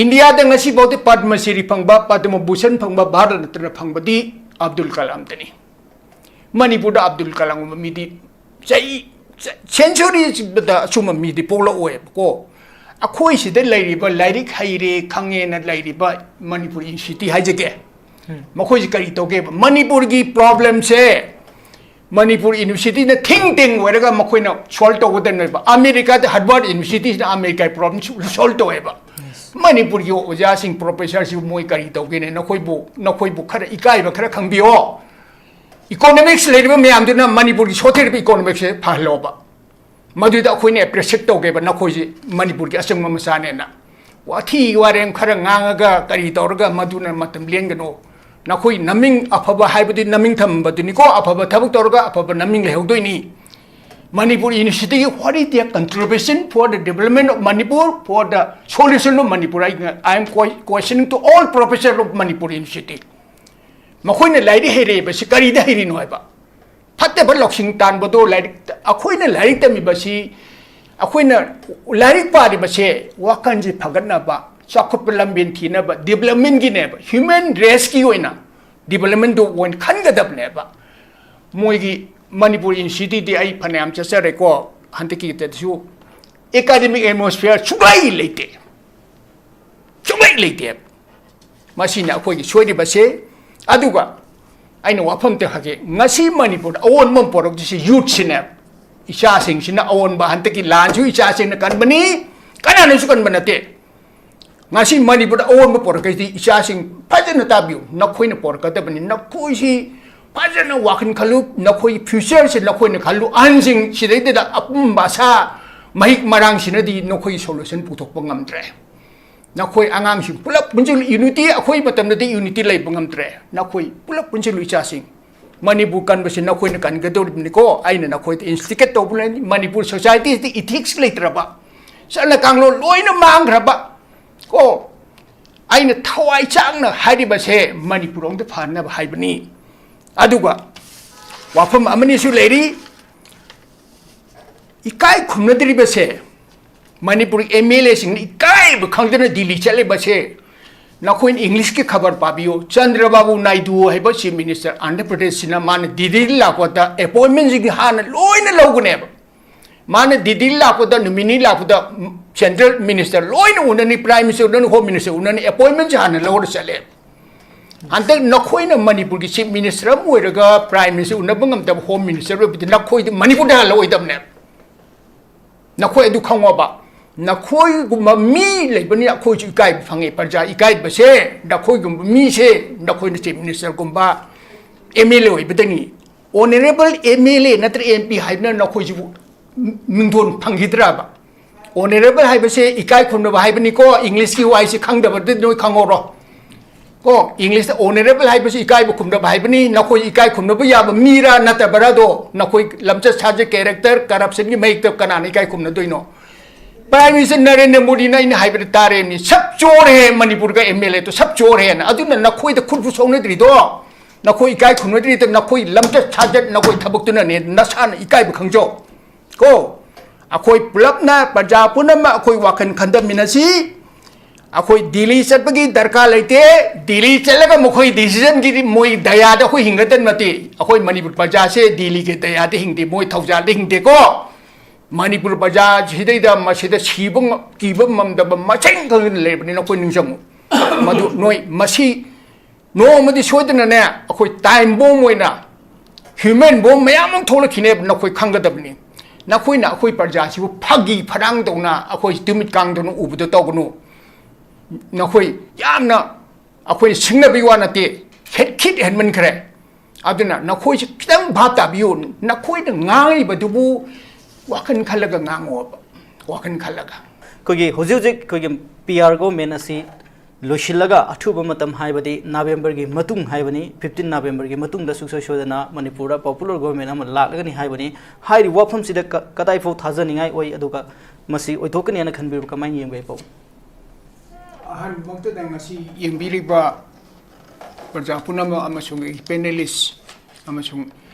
ꯏꯟꯗꯤꯌꯥꯗ ꯉꯁꯤꯐꯥꯎꯗꯤ ꯄꯗꯃ ꯁ꯭ꯔꯤ ꯐꯪꯕ, ꯄꯗꯃ ꯚꯨꯁꯟ ꯐꯪꯕ, ꯚꯥꯔꯠ ꯔꯠꯅ ꯐꯪꯕꯗꯤ ꯑꯕꯗꯨꯜ ꯀꯂꯥꯝꯗꯅꯤ꯫ ꯃꯅꯤꯄꯨꯔꯗ ꯑꯕꯗꯨꯜ ꯀꯂꯥꯝꯒꯨꯝꯕ ꯃꯤꯗꯤ ꯆꯍꯤ centuryꯗ ꯑꯁꯨꯝꯕ ꯃꯤꯗꯤ ꯄꯣꯛꯂꯛꯑꯣꯏꯕꯀꯣ꯫ ꯑꯩꯈꯣꯏ ꯁꯤꯗ ꯂꯩꯔꯤꯕ ꯂꯥꯏꯔꯤꯛ ꯍꯩꯔꯦ ꯈꯪꯉꯦꯅ ꯂꯩꯔꯤꯕ ꯃꯅꯤꯄꯨꯔ ꯌꯨꯅꯤꯚꯔꯁꯤꯇꯤ ꯍꯥꯏꯖꯒꯦ, ꯃꯈꯣꯏꯁꯤ ꯀꯔꯤ ꯇꯧꯒꯦꯕ? ꯃꯅꯤꯄꯨꯔꯒꯤ problemꯁꯦ ꯃꯅꯤꯄꯨꯔ ꯌꯨꯅꯤꯚꯔꯁꯤꯇꯤꯅ think tank ꯑꯣꯏꯔꯒ ꯃꯈꯣꯏꯅ solve ꯇꯧꯒꯗꯕꯅꯦꯕ꯫ ꯑꯃꯦꯔꯤꯀꯥꯗ Harvard Universityꯅ ꯑꯃꯦꯔꯤꯀꯥꯒꯤ problemꯁꯨ solve ꯇꯧꯋꯦꯕ꯫ ꯃꯅꯤꯄꯨꯔꯒꯤ ꯑꯣꯖꯥꯁꯤꯡ, professorꯁꯤꯕꯨ ꯃꯣꯏ ꯀꯔꯤ ꯇꯧꯒꯦꯅꯦ? ꯅꯈꯣꯏꯕꯨ, ꯅꯈꯣꯏꯕꯨ ꯈꯔ ꯏꯀꯥꯏꯕ ꯈꯔ ꯈꯪꯕꯤꯌꯣ꯫ Economics ꯂꯩꯔꯤꯕ ꯃꯌꯥꯝꯗꯨꯅ ꯃꯅꯤꯄꯨꯔꯒꯤ ꯁꯣꯊꯔꯤꯕ economicꯁꯦ ꯐꯍꯜꯂꯣꯕ꯫ ꯃꯗꯨꯗ ꯑꯩꯈꯣꯏꯅ appreciate ꯇꯧꯒꯦꯕ, ꯅꯈꯣꯏꯁꯤ ꯃꯅꯤꯄꯨꯔꯒꯤ ꯑꯆꯪꯕ ꯃꯆꯥꯅꯦꯅ꯫ ꯋꯥꯊꯤ ꯋꯥꯔꯦꯝ ꯈꯔ ꯉꯥꯡꯉꯒ ꯀꯔꯤ ꯇꯧꯔꯒ ꯃꯗꯨꯅ ꯃꯇꯝ ꯂꯦꯟꯒꯅꯨ꯫ ꯅꯈꯣꯏ ꯅꯃꯤꯡ ꯑꯐꯕ ꯍꯥꯏꯕꯗꯤ ꯅꯃꯤꯡ ꯊꯝꯕꯗꯨꯅꯤꯀꯣ, ꯑꯐꯕ ꯊꯕꯛ ꯇꯧꯔꯒ ꯑꯐꯕ ꯅꯃꯤꯡ ꯂꯩꯍꯧꯗꯣꯏꯅꯤ꯫ ꯃꯅꯤꯄꯨꯔ ꯌꯨꯅꯤꯚꯔꯁꯤꯇꯤꯒꯤ what is their contribution for the development of Manipur, for the solution of Manipur? I, I am que-, questioning to all professor of Manipur University. ꯃꯈꯣꯏꯅ ꯂꯥꯏꯔꯤꯛ ꯍꯩꯔꯛꯏꯕꯁꯤ ꯀꯔꯤꯗ ꯍꯩꯔꯤꯅꯣ ꯍꯥꯏꯕ? ꯐꯠꯇꯕ ꯂꯧꯁꯤꯡ ꯇꯥꯟꯕꯗꯣ ꯂꯥꯏꯔꯤꯛ, ꯑꯩꯈꯣꯏꯅ ꯂꯥꯏꯔꯤꯛ ꯇꯝꯃꯤꯕꯁꯤ, ꯑꯩꯈꯣꯏꯅ ꯂꯥꯏꯔꯤꯛ ꯄꯥꯔꯤꯕꯁꯦ ꯋꯥꯈꯜꯁꯦ ꯐꯒꯠꯅꯕ, ꯆꯥꯎꯈꯠꯄ ꯂꯝꯕꯦꯟ ꯊꯤꯅꯕ, developmentꯒꯤꯅꯦꯕ, human raceꯀꯤ ꯑꯣꯏꯅ developmentꯗꯨ ꯑꯣꯏꯅ ꯈꯟꯒꯗꯕꯅꯦꯕ꯫ ꯃꯣꯏꯒꯤ ꯃꯅꯤꯄꯨꯔ ꯌꯨꯅꯤꯚꯔꯁꯤꯇꯤꯗꯤ ꯑꯩ ꯐꯅꯌꯥꯝ ꯆꯠꯆꯔꯦꯀꯣ, ꯍꯟꯗꯛꯀꯤꯗꯁꯨ academic atmosphere ꯁꯨꯡꯂꯩ ꯂꯩꯇꯦ, ꯁꯨꯡꯂꯩ ꯂꯩꯇꯦꯕ꯫ ꯃꯁꯤꯅ ꯑꯩꯈꯣꯏꯒꯤ ꯁꯣꯏꯔꯤꯕꯁꯦ꯫ ꯑꯗꯨꯒ ꯑꯩꯅ ꯋꯥꯐꯝ ꯑꯝꯇ ꯍꯪꯒꯦ, ꯉꯁꯤ ꯃꯅꯤꯄꯨꯔꯗ ꯑꯑꯣꯟꯕ ꯑꯃ ꯄꯨꯔꯛꯇꯣꯏꯁꯤ youthꯁꯤꯅꯦꯕ꯫ ꯏꯆꯥꯁꯤꯡꯁꯤꯅ ꯑꯑꯣꯟꯕ, ꯍꯟꯗꯛꯀꯤ ꯂꯥꯟꯁꯨ ꯏꯆꯥꯁꯤꯡꯅ ꯀꯟꯕꯅꯤ, ꯀꯅꯥꯅꯁꯨ ꯀꯟꯕ ꯅꯠꯇꯦ꯫ ꯉꯁꯤ ꯃꯅꯤꯄꯨꯔꯗ ꯑꯑꯣꯟꯕ ꯄꯨꯔꯛꯀꯗꯣꯏꯁꯤ ꯏꯆꯥꯁꯤꯡ ꯐꯖꯅ ꯇꯥꯕꯤꯌꯨ, ꯅꯈꯣꯏꯅ ꯄꯨꯔꯛꯀꯗꯕꯅꯤ꯫ ꯅꯈꯣꯏꯁꯤ ꯐꯖꯅ ꯋꯥꯈꯜ ꯈꯜꯂꯨ, ꯅꯈꯣꯏꯒꯤ futureꯁꯤ ꯅꯈꯣꯏꯅ ꯈꯜꯂꯨ꯫ ꯑꯍꯟꯁꯤꯡ ꯁꯤꯗꯩꯗꯨꯗ ꯑꯄꯨꯝꯕ ꯑꯁꯥ ꯃꯍꯤꯛ ꯃꯔꯥꯡꯁꯤꯅꯗꯤ ꯅꯈꯣꯏꯒꯤ solution ꯄꯨꯊꯣꯛꯄ ꯉꯝꯗ꯭ꯔꯦ꯫ ꯅꯈꯣꯏ ꯑꯉꯥꯡꯁꯤꯡ ꯄꯨꯂꯞ ꯄꯨꯟꯁꯤꯜꯂꯨ꯫ Unity, ꯑꯩꯈꯣꯏ ꯃꯇꯝꯗꯗꯤ unity ꯂꯩꯕ ꯉꯝꯗ꯭ꯔꯦ꯫ ꯅꯈꯣꯏ ꯄꯨꯂꯞ ꯄꯨꯟꯁꯤꯜꯂꯨ, ꯏꯆꯥꯁꯤꯡ꯫ ꯃꯅꯤꯄꯨꯔ ꯀꯟꯕꯁꯤ ꯅꯈꯣꯏꯅ ꯀꯟꯒꯗꯧꯔꯤꯕꯅꯤꯀꯣ꯫ ꯑꯩꯅ ꯅꯈꯣꯏꯗ instigate ꯇꯧꯕ ꯂꯩ꯫ ꯃꯅꯤꯄꯨꯔ societyꯁꯤꯗ ethics ꯂꯩꯇ꯭ꯔꯕ, ꯆꯠꯅ ꯀꯥꯡꯂꯣꯟ ꯂꯣꯏꯅ ꯃꯥꯡꯈ꯭ꯔꯕ, ꯀꯣ, ꯑꯩꯅ ꯊꯋꯥꯏ ꯆꯥꯡꯅ ꯍꯥꯏꯔꯤꯕꯁꯦ ꯃꯅꯤꯄꯨꯔ ꯑꯃꯗ ꯐꯅꯕ ꯍꯥꯏꯕꯅꯤ꯫ ꯑꯗꯨꯒ ꯋꯥꯐꯝ ꯑꯃꯅꯤꯁꯨ ꯂꯩꯔꯤ, ꯏꯀꯥꯏ ꯈꯨꯝꯅꯗ꯭ꯔꯤꯕꯁꯦ, ꯃꯅꯤꯄꯨꯔ ꯑꯦꯝ ꯑꯦꯜ ꯑꯦꯁꯤꯡꯅ ꯏꯀꯥꯏꯕ ꯈꯪꯗꯅ ꯗꯤꯜꯂꯤ ꯆꯠꯂꯤꯕꯁꯦ꯫ ꯅꯈꯣꯏꯅ ꯏꯪꯂꯤꯁꯀꯤ ꯈꯕꯔ ꯄꯥꯕꯤꯌꯨ, ꯆꯟꯗ꯭ꯔꯕꯥꯕꯨ ꯅꯥꯏꯗꯨ ꯍꯥꯏꯕ ꯆꯤꯐ ꯃꯤꯅꯤꯁꯇꯔ ꯑꯟꯙ꯭ꯔ ꯄ꯭ꯔꯗꯦꯁꯁꯤꯅ ꯃꯥꯅ ꯗꯤꯜꯂꯤ ꯂꯥꯛꯄꯗ ꯑꯦꯄꯣꯏꯟꯃꯦꯟꯁꯤꯡꯁꯤ ꯍꯥꯟꯅ ꯂꯣꯏꯅ ꯂꯧꯒꯅꯦꯕ꯫ ꯃꯥꯅ ꯗꯤꯜꯂꯤ ꯂꯥꯛꯄꯗ, ꯅꯨꯃꯤꯠ ꯅꯤ ꯂꯥꯛꯄꯗ, ꯁꯦꯟꯇ꯭ꯔꯦꯜ ꯃꯤꯅꯤꯁꯇꯔ ꯂꯣꯏꯅ ꯎꯅꯅꯤ, ꯄ꯭ꯔꯥꯏꯝ ꯃꯤꯅꯤꯁꯇꯔ ꯎꯅꯅꯤ, ꯍꯣꯝ ꯃꯤꯅꯤꯁꯇꯔ ꯎꯅꯅꯤ, ꯑꯦꯄꯣꯏꯟꯃꯦꯟꯁꯤ ꯍꯥꯟꯅ ꯂꯧꯔ ꯆꯠꯂꯦ꯫ ꯍꯟꯗꯛ ꯅꯈꯣꯏꯅ ꯃꯅꯤꯄꯨꯔꯒꯤ ꯆꯤꯐ ꯃꯤꯅꯤꯁꯇꯔ ꯑꯃ ꯑꯣꯏꯔꯒ ꯄ꯭ꯔꯥꯏꯝ ꯃꯤꯅꯤꯁꯇꯔ ꯎꯅꯕ ꯉꯝꯗꯕ ꯍꯣꯝ ꯃꯤꯅꯤꯁꯇꯔ ꯑꯣꯏꯕꯗꯤ ꯅꯈꯣꯏꯗꯤ ꯃꯅꯤꯄꯨꯔꯗ ꯍꯜꯂꯛꯑꯣꯏꯗꯕꯅꯦ꯫ ꯅꯈꯣꯏ ꯑꯗꯨ ꯈꯪꯉꯣꯕ꯫ ꯅꯈꯣꯏꯒꯨꯝꯕ ꯃꯤ ꯂꯩꯕꯅꯤ ꯑꯩꯈꯣꯏꯁꯨ ꯏꯀꯥꯏꯕ ꯐꯪꯉꯦ꯫ ꯄ꯭ꯔꯖꯥ ꯏꯀꯥꯏꯕꯁꯦ ꯅꯈꯣꯏꯒꯨꯝꯕ ꯃꯤꯁꯦ, ꯅꯈꯣꯏꯅ ꯆꯤꯐ ꯃꯤꯅꯤꯁꯇꯔꯒꯨꯝꯕ ꯑꯦꯝ ꯑꯦꯜ ꯑꯦ ꯑꯣꯏꯕꯗꯅꯤ꯫ ꯑꯣꯅꯔꯦꯕꯜ ꯑꯦꯝ ꯑꯦꯜ ꯑꯦ ꯅꯠꯇ꯭ꯔ ꯑꯦꯝ ꯄꯤ ꯍꯥꯏꯗꯅ ꯅꯈꯣꯏꯁꯤꯕꯨ ꯃꯤꯡꯊꯣꯟ ꯐꯪꯈꯤꯗ꯭ꯔꯕ? ꯑꯣꯅꯔꯦꯕꯜ ꯍꯥꯏꯕꯁꯦ ꯏꯀꯥꯏ ꯈꯨꯝꯅꯕ ꯍꯥꯏꯕꯅꯤꯀꯣ, ꯏꯪꯂꯤꯁꯀꯤ ꯋꯥꯍꯩꯁꯤ ꯈꯪꯗꯕꯗꯤ ꯅꯣꯏ ꯈꯪꯍꯧꯔꯣ꯫ ꯀꯣ, ꯏꯪꯂꯤꯁꯇ ꯑꯣꯅꯔꯦꯕꯜ ꯍꯥꯏꯕꯁꯤ ꯏꯀꯥꯏꯕ ꯈꯨꯝꯅꯕ ꯍꯥꯏꯕꯅꯤ꯫ ꯅꯈꯣꯏ ꯏꯀꯥꯏ ꯈꯨꯝꯅꯕ ꯌꯥꯕ ꯃꯤꯔꯥ ꯅꯠꯇꯕ꯭ꯔꯥꯗꯣ, ꯅꯈꯣꯏ ꯂꯝꯆꯠ ꯁꯥꯖꯠ, ꯀꯦꯔꯦꯛꯇꯔ, ꯀꯔꯞꯁꯟꯒꯤ ꯃꯍꯤꯛꯇ ꯀꯅꯥꯅ ꯏꯀꯥꯏ ꯈꯨꯝꯅꯗꯣꯏꯅꯣ? ꯄ꯭ꯔꯥꯏꯝ ꯃꯤꯅꯤꯁꯇꯔ ꯅꯔꯦꯟꯗ꯭ꯔ ꯃꯣꯗꯤꯅ ꯑꯩꯅ ꯍꯥꯏꯕꯗ ꯇꯥꯔꯦꯅꯤ, ꯁꯕ ꯆꯣꯔ ꯍꯦ, ꯃꯅꯤꯄꯨꯔꯒ ꯑꯦꯝ ꯑꯦꯜ ꯑꯦꯗꯣ ꯁꯕ ꯆꯣꯔ ꯍꯦꯅ꯫ ꯑꯗꯨꯅ ꯅꯈꯣꯏꯗ ꯈꯨꯠꯄꯨ ꯁꯣꯛꯅꯗ꯭ꯔꯤꯗꯣ, ꯅꯈꯣꯏ ꯏꯀꯥꯏ ꯈꯨꯝꯅꯗ꯭ꯔꯤꯗꯣ, ꯅꯈꯣꯏ ꯂꯝꯆꯠ ꯁꯥꯖꯠ, ꯅꯈꯣꯏ ꯊꯕꯛꯇꯨꯅꯅꯦ, ꯅꯁꯥꯅ ꯏꯀꯥꯏꯕ ꯈꯪꯖꯧ꯫ ꯀꯣ, ꯑꯩꯈꯣꯏ ꯄꯨꯂꯞꯅ, ꯄ꯭ꯔꯖꯥ ꯄꯨꯝꯅꯃꯛ ꯑꯩꯈꯣꯏ ꯋꯥꯈꯜ ꯈꯟꯊꯃꯤꯟꯅꯁꯤ꯫ ꯑꯩꯈꯣꯏ ꯗꯤꯜꯂꯤ ꯆꯠꯄꯒꯤ ꯗꯔꯀꯥꯔ ꯂꯩꯇꯦ꯫ ꯗꯤꯜꯂꯤ ꯆꯠꯂꯒ ꯃꯈꯣꯏ ꯗꯤꯁꯤꯖꯟꯒꯤꯗꯤ ꯃꯣꯏ ꯗꯌꯥꯗ ꯑꯩꯈꯣꯏ ꯍꯤꯡꯒꯗꯕ ꯅꯠꯇꯦ꯫ ꯑꯩꯈꯣꯏ ꯃꯅꯤꯄꯨꯔ ꯄ꯭ꯔꯖꯥꯁꯦ ꯗꯤꯜꯂꯤꯒꯤ ꯗꯌꯥꯗ ꯍꯤꯡꯗꯦ, ꯃꯣꯏ ꯊꯧꯖꯥꯜꯗ ꯍꯤꯡꯗꯦꯀꯣ꯫ ꯃꯅꯤꯄꯨꯔ ꯄ꯭ꯔꯖꯥ ꯁꯤꯗꯩꯗ ꯃꯁꯤꯗ ꯁꯤꯕ ꯉ-, ꯀꯤꯕ ꯉꯝꯗꯕ ꯃꯁꯤꯡ ꯈꯪꯗꯅ ꯂꯩꯔꯕꯅꯤꯅ ꯑꯩꯈꯣꯏ ꯅꯤꯡꯁꯤꯡꯉꯨ꯫ ꯃꯗꯨ ꯅꯣꯏ ꯃꯁꯤ ꯅꯣꯡꯃꯗꯤ ꯁꯣꯏꯗꯅꯅꯦ ꯑꯩꯈꯣꯏ ꯇꯥꯏꯝ ꯕꯣꯝ ꯑꯣꯏꯅ ꯍ꯭ꯌꯨꯃꯦꯟ ꯕꯣꯝ ꯃꯌꯥꯝ ꯑꯃ ꯊꯣꯛꯂꯛꯈꯤꯅꯦꯕ, ꯅꯈꯣꯏ ꯈꯪꯒꯗꯕꯅꯤ꯫ ꯅꯈꯣꯏꯅ ꯑꯩꯈꯣꯏ ꯄ꯭ꯔꯖꯥꯁꯤꯕꯨ ꯐꯥꯒꯤ ꯐꯔꯥꯡ ꯇꯧꯅ ꯑꯩꯈꯣꯏ ꯇꯨꯃꯤꯠ ꯀꯥꯡꯗꯧꯅ ꯎꯕꯗꯣ ꯇꯧꯒꯅꯨ꯫ ꯅꯈꯣꯏ ꯌꯥꯝꯅ ꯑꯩꯈꯣꯏꯅ ꯁꯤꯡꯅꯕꯒꯤ ꯋꯥ ꯅꯠꯇꯦ, ꯍꯦꯠꯈꯤꯠ ꯍꯦꯟꯃꯟꯈ꯭ꯔꯦ꯫ ꯑꯗꯨꯅ ꯅꯈꯣꯏꯁꯤ ꯈꯤꯇꯪ ꯚꯥꯞ ꯇꯥꯕꯤꯌꯨ꯫ ꯅꯈꯣꯏꯅ ꯉꯥꯡꯉꯤꯕꯗꯨꯕꯨ ꯋꯥꯈꯜ ꯈꯜꯂꯒ ꯉꯥꯡꯉꯣꯕ, ꯋꯥꯈꯜ ꯈꯜꯂꯒ꯫ ꯑꯩꯈꯣꯏꯒꯤ ꯍꯧꯖꯤꯛ ꯍꯧꯖꯤꯛ ꯑꯩꯈꯣꯏꯒꯤ ꯄꯤ ꯑꯥꯔ ꯒꯣꯚꯔꯟꯃꯦꯟ ꯑꯁꯤ ꯂꯣꯏꯁꯤꯜꯂꯒ ꯑꯊꯨꯕ ꯃꯇꯝ ꯍꯥꯏꯕꯗꯤ ꯅꯕꯦꯝꯕꯔꯒꯤ ꯃꯇꯨꯡ ꯍꯥꯏꯕꯅꯤ, ꯐꯤꯐꯇꯤꯟ ꯅꯕꯦꯝꯕꯔꯒꯤ ꯃꯇꯨꯡꯗ ꯁꯨꯡꯁꯣꯏ ꯁꯣꯏꯗꯅ ꯃꯅꯤꯄꯨꯔꯗ ꯄꯣꯄꯨꯂꯔ ꯒꯣꯚꯔꯟꯃꯦꯟ ꯑꯃ ꯂꯥꯛꯂꯒꯅꯤ ꯍꯥꯏꯕꯅꯤ꯫ ꯍꯥꯏꯔꯤꯕ ꯋꯥꯐꯝꯁꯤꯗ ꯀ-, ꯀꯗꯥꯏꯐꯥꯎ ꯊꯥꯖꯅꯤꯡꯉꯥꯏ ꯑꯣꯏ, ꯑꯗꯨꯒ ꯃꯁꯤ ꯑꯣꯏꯊꯣꯛꯀꯅꯤ ꯍꯥꯏꯅ ꯈꯟꯕꯤꯕ꯭ꯔꯥ? ꯀꯃꯥꯏꯅ ꯌꯦꯡꯕ ꯏꯄꯥꯎ? ꯑꯍꯥꯟꯕꯃꯛꯇꯗ ꯉꯁꯤ ꯌꯦꯡꯕꯤꯔꯤꯕ ꯄ꯭ꯔꯖꯥ ꯄꯨꯝꯅꯃꯛ ꯑꯃꯁꯨꯡ ꯑꯩꯒꯤ panelist ꯑꯃꯁꯨꯡ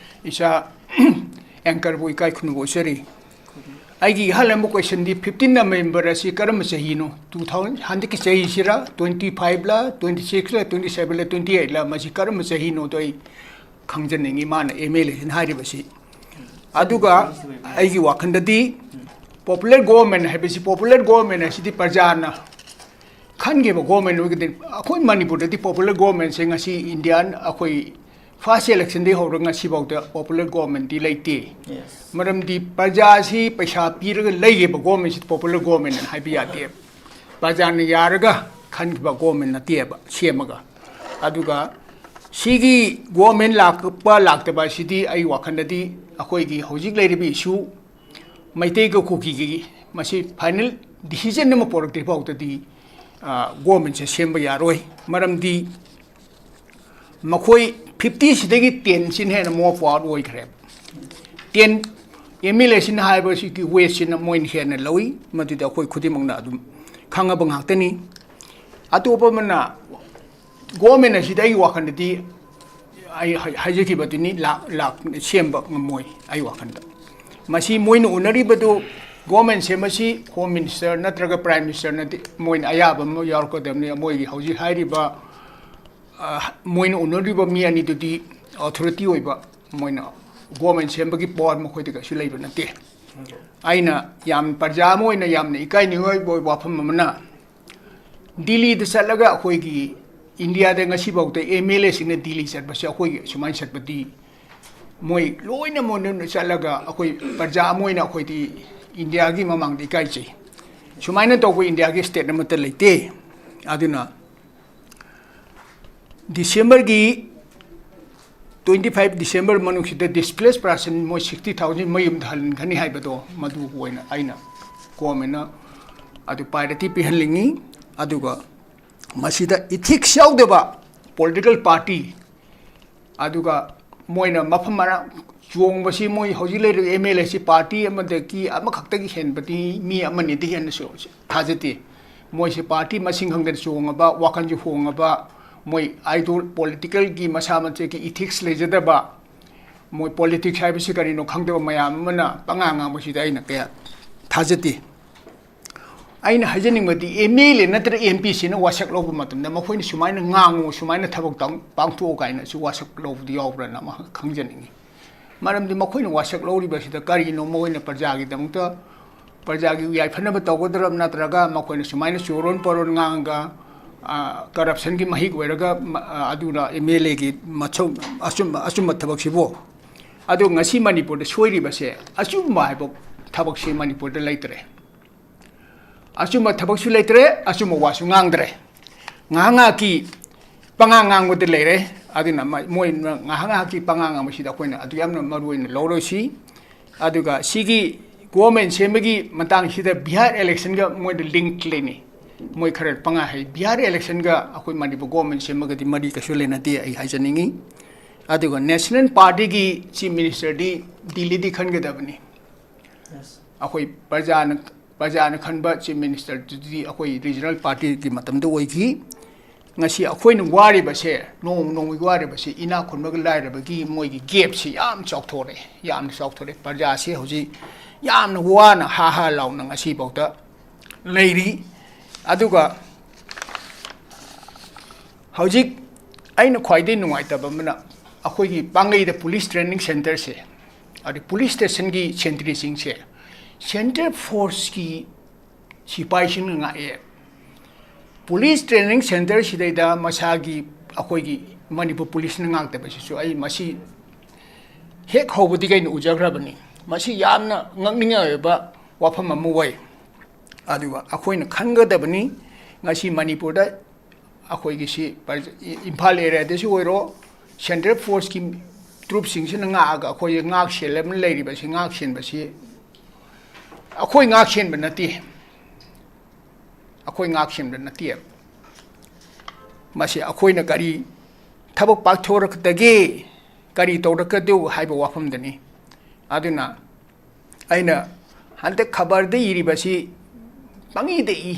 ꯏꯆꯥ anchorꯕꯨ ꯏꯀꯥꯏ ꯈꯨꯝꯅꯕ ꯎꯠꯆꯔꯤ꯫ ꯑꯩꯒꯤ ꯏꯍꯥꯟ ꯍꯥꯟꯕ questionꯗꯤ fifteen November ꯑꯁꯤ ꯀꯔꯝꯕ ꯆꯍꯤꯅꯣ? Two thousand, ꯍꯟꯗꯛꯀꯤ ꯆꯍꯤꯁꯤꯔ, twenty fiveꯂ, twenty sixꯂ, twenty sevenꯂ, twenty eightꯂ, ꯃꯁꯤ ꯀꯔꯝꯕ ꯆꯍꯤꯅꯣꯗꯣ ꯑꯩ ꯈꯪꯖꯅꯤꯡꯉꯤ, ꯃꯥꯅ MLAꯁꯤꯅ ꯍꯥꯏꯔꯤꯕꯁꯤ꯫ ꯑꯗꯨꯒ ꯑꯩꯒꯤ ꯋꯥꯈꯜꯗꯗꯤ popular government ꯍꯥꯏꯕꯁꯤ, popular government ꯍꯥꯏꯁꯤꯗꯤ ꯄ꯭ꯔꯖꯥꯅ ꯈꯟꯈꯤꯕ government ꯑꯣꯏꯒꯗꯣꯏꯅꯤ꯫ ꯑꯩꯈꯣꯏ ꯃꯅꯤꯄꯨꯔꯗꯗꯤ popular governmentꯁꯦ ꯉꯁꯤ Indian, ꯑꯩꯈꯣꯏ first electionꯗꯒꯤ ꯍꯧꯔꯒ ꯉꯁꯤꯐꯥꯎꯗ popular governmentꯇꯤ ꯂꯩꯇꯦ꯫ Yes. ꯃꯔꯝꯗꯤ ꯄ꯭ꯔꯖꯥꯁꯤ ꯄꯩꯁꯥ ꯄꯤꯔꯒ ꯂꯩꯈꯤꯕ governmentꯁꯤ popular government ꯍꯥꯏꯅ ꯍꯥꯏꯕ ꯌꯥꯗꯦ꯫ ꯄ꯭ꯔꯖꯥꯅ ꯌꯥꯔꯒ ꯈꯟꯈꯤꯕ government ꯅꯠꯇꯦꯕ ꯁꯦꯝꯃꯒ꯫ ꯑꯗꯨꯒ ꯁꯤꯒꯤ government ꯂꯥꯛꯄ ꯂꯥꯛꯇꯕ ꯑꯁꯤꯗꯤ ꯑꯩ ꯋꯥꯈꯜꯗꯗꯤ ꯑꯩꯈꯣꯏꯒꯤ ꯍꯧꯖꯤꯛ ꯂꯩꯔꯤꯕ issue ꯃꯩꯇꯩꯒ ꯀꯨꯀꯤꯒꯤ ꯃꯁꯤ final decision ꯑꯃ ꯄꯨꯔꯛꯇ꯭ꯔꯤ ꯐꯥꯎꯗꯗꯤ, ꯑ, governmentꯁꯦ ꯁꯦꯝꯕ ꯌꯥꯔꯣꯏ꯫ ꯃꯔꯝꯗꯤ ꯃꯈꯣꯏ fiftyꯁꯤꯗꯒꯤ tenꯁꯤꯅ ꯍꯦꯟꯅ move out ꯑꯣꯏꯈ꯭ꯔꯦ꯫ Ten, MLAꯁꯤꯅ ꯍꯥꯏꯕꯁꯤꯒꯤ weightꯁꯤꯅ ꯃꯣꯏꯅ ꯍꯦꯟꯅ ꯂꯧꯏ, ꯃꯗꯨꯗꯤ ꯑꯩꯈꯣꯏ ꯈꯨꯗꯤꯡꯃꯛꯅ ꯑꯗꯨꯝ ꯈꯪꯉꯕ ꯉꯥꯛꯇꯅꯤ꯫ ꯑꯇꯣꯞꯄ ꯑꯃꯅ government ꯑꯁꯤꯗ ꯑꯩꯒꯤ ꯋꯥꯈꯜꯗꯗꯤ ꯑꯩ ꯍꯥꯏ-, ꯍꯥꯏꯖꯈꯤꯕꯗꯨꯅꯤ, ꯂꯥꯛ, ꯂꯥꯛ ꯁꯦꯝꯕ ꯉꯝꯃꯣꯏ ꯑꯩ ꯋꯥꯈꯜꯗ꯫ ꯃꯁꯤ ꯃꯣꯏꯅ ꯎꯅꯔꯤꯕꯗꯨ government ꯁꯦꯝꯕꯁꯤ Home Minister ꯅꯠꯇ꯭ꯔꯒ Prime Minister ꯅꯠꯇꯦ, ꯃꯣꯏꯅ ꯑꯌꯥꯕ ꯑꯃ ꯌꯥꯎꯔꯛꯀꯗꯕꯅꯤ꯫ ꯃꯣꯏꯒꯤ ꯍꯧꯖꯤꯛ ꯍꯥꯏꯔꯤꯕ, ꯑ, ꯃꯣꯏꯅ ꯎꯅꯔꯤꯕ ꯃꯤ ꯑꯅꯤꯗꯨꯗꯤ authority ꯑꯣꯏꯕ, ꯃꯣꯏꯅ government ꯁꯦꯝꯕꯒꯤ power ꯃꯈꯣꯏꯗ ꯀꯩꯁꯨ ꯂꯩꯕ ꯅꯠꯇꯦ꯫ ꯑꯩꯅ ꯌꯥꯝ ꯄ꯭ꯔꯖꯥ ꯑꯃ ꯑꯣꯏꯅ ꯌꯥꯝꯅ ꯏꯀꯥꯏꯅꯤꯡꯉꯥꯏ ꯑꯣꯏꯕ ꯋꯥꯐꯝ ꯑꯃꯅ, ꯗꯤꯜꯂꯤꯗ ꯆꯠꯂꯒ ꯑꯩꯈꯣꯏꯒꯤ Indiaꯗ ꯉꯁꯤꯐꯥꯎꯗ MLAꯁꯤꯡꯅ ꯗꯤꯜꯂꯤ ꯆꯠꯄꯁꯦ ꯑꯩꯈꯣꯏꯒꯤ ꯁꯨꯃꯥꯏꯅ ꯆꯠꯄꯗꯤ ꯃꯣꯏ ꯂꯣꯏꯅ ꯃꯣꯏꯅ ꯆꯠꯂꯒ ꯑꯩꯈꯣꯏ ꯄ꯭ꯔꯖꯥ ꯑꯃ ꯑꯣꯏꯅ ꯑꯩꯈꯣꯏꯗꯤ Indiaꯒꯤ ꯃꯃꯥꯡꯗ ꯏꯀꯥꯏꯖꯩ꯫ ꯁꯨꯃꯥꯏꯅ ꯇꯧꯕ Indiaꯒꯤ state ꯑꯃꯠꯇ ꯂꯩꯇꯦ꯫ ꯑꯗꯨꯅ Decemberꯒꯤ twenty five December ꯃꯅꯨꯡꯁꯤꯗ displaced person ꯃꯣꯏ sixty thousand ꯃꯌꯨꯝꯗ ꯍꯟꯒꯅꯤ ꯍꯥꯏꯕꯗꯣ, ꯃꯗꯨ ꯑꯣꯏꯅ ꯑꯩꯅ governmentꯅ ꯑꯗꯨ priority ꯄꯤꯍꯟꯅꯤꯡꯉꯤ꯫ ꯑꯗꯨꯒ ꯃꯁꯤꯗ ethics ꯌꯥꯎꯗꯕ political party, ꯑꯗꯨꯒ ꯃꯣꯏꯅ ꯃꯐꯝ ꯃꯔꯥꯡ ꯆꯣꯡꯕꯁꯤ, ꯃꯣꯏ ꯍꯧꯖꯤꯛ ꯂꯩꯔꯤꯕ MLAꯁꯤ party ꯑꯃꯗꯒꯤ ꯑꯃꯈꯛꯇꯒꯤ ꯍꯦꯟꯕꯗꯤ ꯃꯤ ꯑꯃꯅꯤꯗꯒꯤ ꯍꯦꯟꯅꯁꯨ ꯊꯥꯖꯗꯦ꯫ ꯃꯣꯏꯁꯦ party ꯃꯁꯤꯡ ꯈꯪꯗꯅ ꯆꯣꯡꯉꯕ, ꯋꯥꯈꯜꯁꯨ ꯍꯣꯡꯉꯕ, ꯃꯣꯏ idol, political ꯒꯤ ꯃꯁꯥ ꯃꯁꯥꯒꯤ ethics ꯂꯩꯖꯗꯕ, ꯃꯣꯏ politics ꯍꯥꯏꯕꯁꯤ ꯀꯔꯤꯅꯣ ꯈꯪꯗꯕ ꯃꯌꯥꯝ ꯑꯃꯅ ꯄꯉꯥꯡ ꯉꯥꯡꯕꯁꯤꯗ ꯑꯩꯅ ꯀꯌꯥ ꯊꯥꯖꯗꯦ꯫ ꯑꯩꯅ ꯍꯥꯏꯖꯅꯤꯡꯕꯗꯤ, MLA ꯅꯠꯇ꯭ꯔꯒ MPꯁꯤꯅ ꯋꯥꯁꯛ ꯂꯧꯕ ꯃꯇꯝꯗ ꯃꯈꯣꯏꯅ ꯁꯨꯃꯥꯏꯅ ꯉꯥꯡꯉꯨ, ꯁꯨꯃꯥꯏꯅ ꯊꯕꯛ ꯇꯧ-, ꯄꯥꯡꯊꯣꯛꯎ ꯀꯥꯏꯅꯁꯨ ꯋꯥꯁꯛ ꯂꯧꯕꯗꯤ ꯌꯥꯎꯕ꯭ꯔꯅ ꯑꯃꯈꯛ ꯈꯪꯖꯅꯤꯡꯉꯤ꯫ ꯃꯔꯝꯗꯤ ꯃꯈꯣꯏꯅ ꯋꯥꯁꯛ ꯂꯧꯔꯤꯕꯁꯤꯗ ꯀꯔꯤꯅꯣ? ꯃꯈꯣꯏꯅ ꯄ꯭ꯔꯖꯥꯒꯤꯗꯃꯛꯇ, ꯄ꯭ꯔꯖꯥꯒꯤ ꯌꯥꯏꯐꯅꯕ ꯇꯧꯒꯗ꯭ꯔꯥ, ꯅꯠꯇ꯭ꯔꯒ ꯃꯈꯣꯏꯅ ꯁꯨꯃꯥꯏꯅ ꯆꯣꯔꯣꯟ ꯄꯔꯣꯟ ꯉꯥꯡꯉꯒ, ꯑ, corruptionꯒꯤ ꯃꯍꯤꯛ ꯑꯣꯏꯔꯒ, ꯃ-, ꯑ, ꯑꯗꯨꯅ MLAꯒꯤ ꯃꯊꯧ-, ꯑꯆꯨꯝꯕ, ꯑꯆꯨꯝꯕ ꯊꯕꯛꯁꯤꯕꯨ? ꯑꯗꯣ ꯉꯁꯤ ꯃꯅꯤꯄꯨꯔꯗ ꯁꯣꯏꯔꯤꯕꯁꯦ, ꯑꯆꯨꯝꯕ ꯍꯥꯏꯕ ꯊꯕꯛꯁꯤ ꯃꯅꯤꯄꯨꯔꯗ ꯂꯩꯇ꯭ꯔꯦ꯫ ꯑꯆꯨꯝꯕ ꯊꯕꯛꯁꯨ ꯂꯩꯇ꯭ꯔꯦ, ꯑꯆꯨꯝꯕ ꯋꯥꯁꯨ ꯉꯥꯡꯗ꯭ꯔꯦ꯫ ꯉꯥꯏꯍꯥꯛ ꯉꯥꯏꯍꯥꯛꯀꯤ ꯄꯉꯥꯡ ꯉꯥꯡꯕꯗ ꯂꯩꯔꯦ꯫ ꯑꯗꯨꯅ ꯃ-, ꯃꯣꯏꯅ ꯉꯥꯏꯍꯥꯛ ꯉꯥꯏꯍꯥꯛꯀꯤ ꯄꯉꯥꯡ ꯉꯥꯡꯕꯁꯤꯗ ꯑꯩꯈꯣꯏꯅ ꯑꯗꯨ ꯌꯥꯝꯅ ꯃꯔꯨ ꯑꯣꯏꯅ ꯂꯧꯔꯣꯏꯁꯤ꯫ ꯑꯗꯨꯒ ꯁꯤꯒꯤ government ꯁꯦꯝꯕꯒꯤ ꯃꯇꯥꯡꯁꯤꯗ ꯕꯤꯍꯥꯔ electionꯒ ꯃꯣꯏꯗ link ꯂꯩꯅꯩ꯫ ꯃꯣꯏ ꯈꯔ ꯄꯉꯥꯡ ꯍꯥꯏ, ꯕꯤꯍꯥꯔ electionꯒ ꯑꯩꯈꯣꯏ ꯃꯅꯤꯄꯨꯔ government ꯁꯦꯝꯃꯒꯗꯤ ꯃꯔꯤ ꯀꯩꯁꯨ ꯂꯩꯅꯗꯦ, ꯑꯩ ꯍꯥꯏꯖꯅꯤꯡꯉꯤ꯫ ꯑꯗꯨꯒ National Partyꯒꯤ chief ministerꯗꯤ ꯗꯤꯜꯂꯤꯗꯤ ꯈꯟꯒꯗꯕꯅꯤ꯫ ꯑꯩꯈꯣꯏ ꯄ꯭ꯔꯖꯥꯅ, ꯄ꯭ꯔꯖꯥꯅ ꯈꯟꯕ chief ministerꯗꯨꯗꯤ ꯑꯩꯈꯣꯏ regional partyꯒꯤ ꯃꯇꯝꯗ ꯑꯣꯏꯈꯤ꯫ ꯉꯁꯤ ꯑꯩꯈꯣꯏꯅ ꯋꯥꯔꯤꯕꯁꯦ, ꯅꯣꯡꯃ ꯅꯣꯡꯃꯒꯤ ꯋꯥꯔꯤꯕꯁꯤ, ꯏꯅꯥꯛ ꯈꯨꯟꯕꯒ ꯂꯥꯏꯔꯕꯒꯤ ꯃꯣꯏꯒꯤ gapꯁꯤ ꯌꯥꯝ ꯆꯥꯎꯊꯣꯔꯛꯑꯦ, ꯌꯥꯝꯅ ꯆꯥꯎꯊꯣꯔꯛꯑꯦ꯫ ꯄ꯭ꯔꯖꯥꯁꯤ ꯍꯧꯖꯤꯛ ꯌꯥꯝꯅ ꯋꯥꯅ ꯍꯥ ꯍꯥ ꯂꯥꯎꯅ ꯉꯁꯤꯐꯥꯎꯗ ꯂꯩꯔꯤ꯫ ꯑꯗꯨꯒ ꯍꯧꯖꯤꯛ ꯑꯩꯅ ꯈ꯭ꯋꯥꯏꯗꯒꯤ ꯅꯨꯡꯉꯥꯏꯇꯕ ꯑꯃꯅ, ꯑꯩꯈꯣꯏꯒꯤ ꯄꯥꯡꯒꯩꯗ police training centreꯁꯦ, ꯑꯗꯩ police stationꯒꯤ sentryꯁꯤꯡꯁꯦ central forceꯀꯤ ꯁꯤꯐꯥꯏꯁꯤꯡꯅ ꯉꯥꯛꯑꯦ꯫ Police training centreꯁꯤꯗꯩꯗ ꯃꯁꯥꯒꯤ, ꯑꯩꯈꯣꯏꯒꯤ ꯃꯅꯤꯄꯨꯔ policeꯅ ꯉꯥꯛꯇꯕꯁꯤꯁꯨ ꯑꯩ ꯃꯁꯤ ꯍꯦꯛ ꯍꯧꯕꯗꯒꯤ ꯑꯩꯅ ꯎꯖꯈ꯭ꯔꯕꯅꯤ꯫ ꯃꯁꯤ ꯌꯥꯝꯅ ꯉꯛꯅꯤꯡꯉꯥꯏ ꯑꯣꯏꯕ ꯋꯥꯐꯝ ꯑꯃ ꯑꯣꯏ꯫ ꯑꯗꯨꯒ ꯑꯩꯈꯣꯏꯅ ꯈꯟꯒꯗꯕꯅꯤ, ꯉꯁꯤ ꯃꯅꯤꯄꯨꯔꯗ ꯑꯩꯈꯣꯏꯒꯤ ꯁꯤ ꯄꯔ-, ꯏ-, ꯏꯝꯐꯥꯜ areaꯗꯁꯨ ꯑꯣꯏꯔꯣ, central forceꯀꯤ troopꯁꯤꯡꯁꯤꯅ ꯉꯥꯛꯑꯒ ꯑꯩꯈꯣꯏꯁꯦ ꯉꯥꯛ ꯁꯦꯜꯂꯕꯅ ꯂꯩꯔꯤꯕꯁꯤ, ꯉꯥꯛ ꯁꯦꯟꯕꯁꯤ ꯑꯩꯈꯣꯏ ꯉꯥꯛ ꯁꯦꯟꯕ ꯅꯠꯇꯦ, ꯑꯩꯈꯣꯏ ꯉꯥꯛ ꯁꯦꯟꯕ ꯅꯠꯇꯦ꯫ ꯃꯁꯤ ꯑꯩꯈꯣꯏꯅ ꯀꯔꯤ ꯊꯕꯛ ꯄꯥꯡꯊꯣꯔꯛꯀꯗꯒꯦ, ꯀꯔꯤ ꯇꯧꯔꯛꯀꯗꯧ ꯍꯥꯏꯕ ꯋꯥꯐꯝꯗꯅꯤ꯫ ꯑꯗꯨꯅ ꯑꯩꯅ ꯍꯟꯗꯛ ꯈꯕꯔꯗ ꯏꯔꯤꯕꯁꯤ ꯄꯪꯏꯗ ꯏ꯫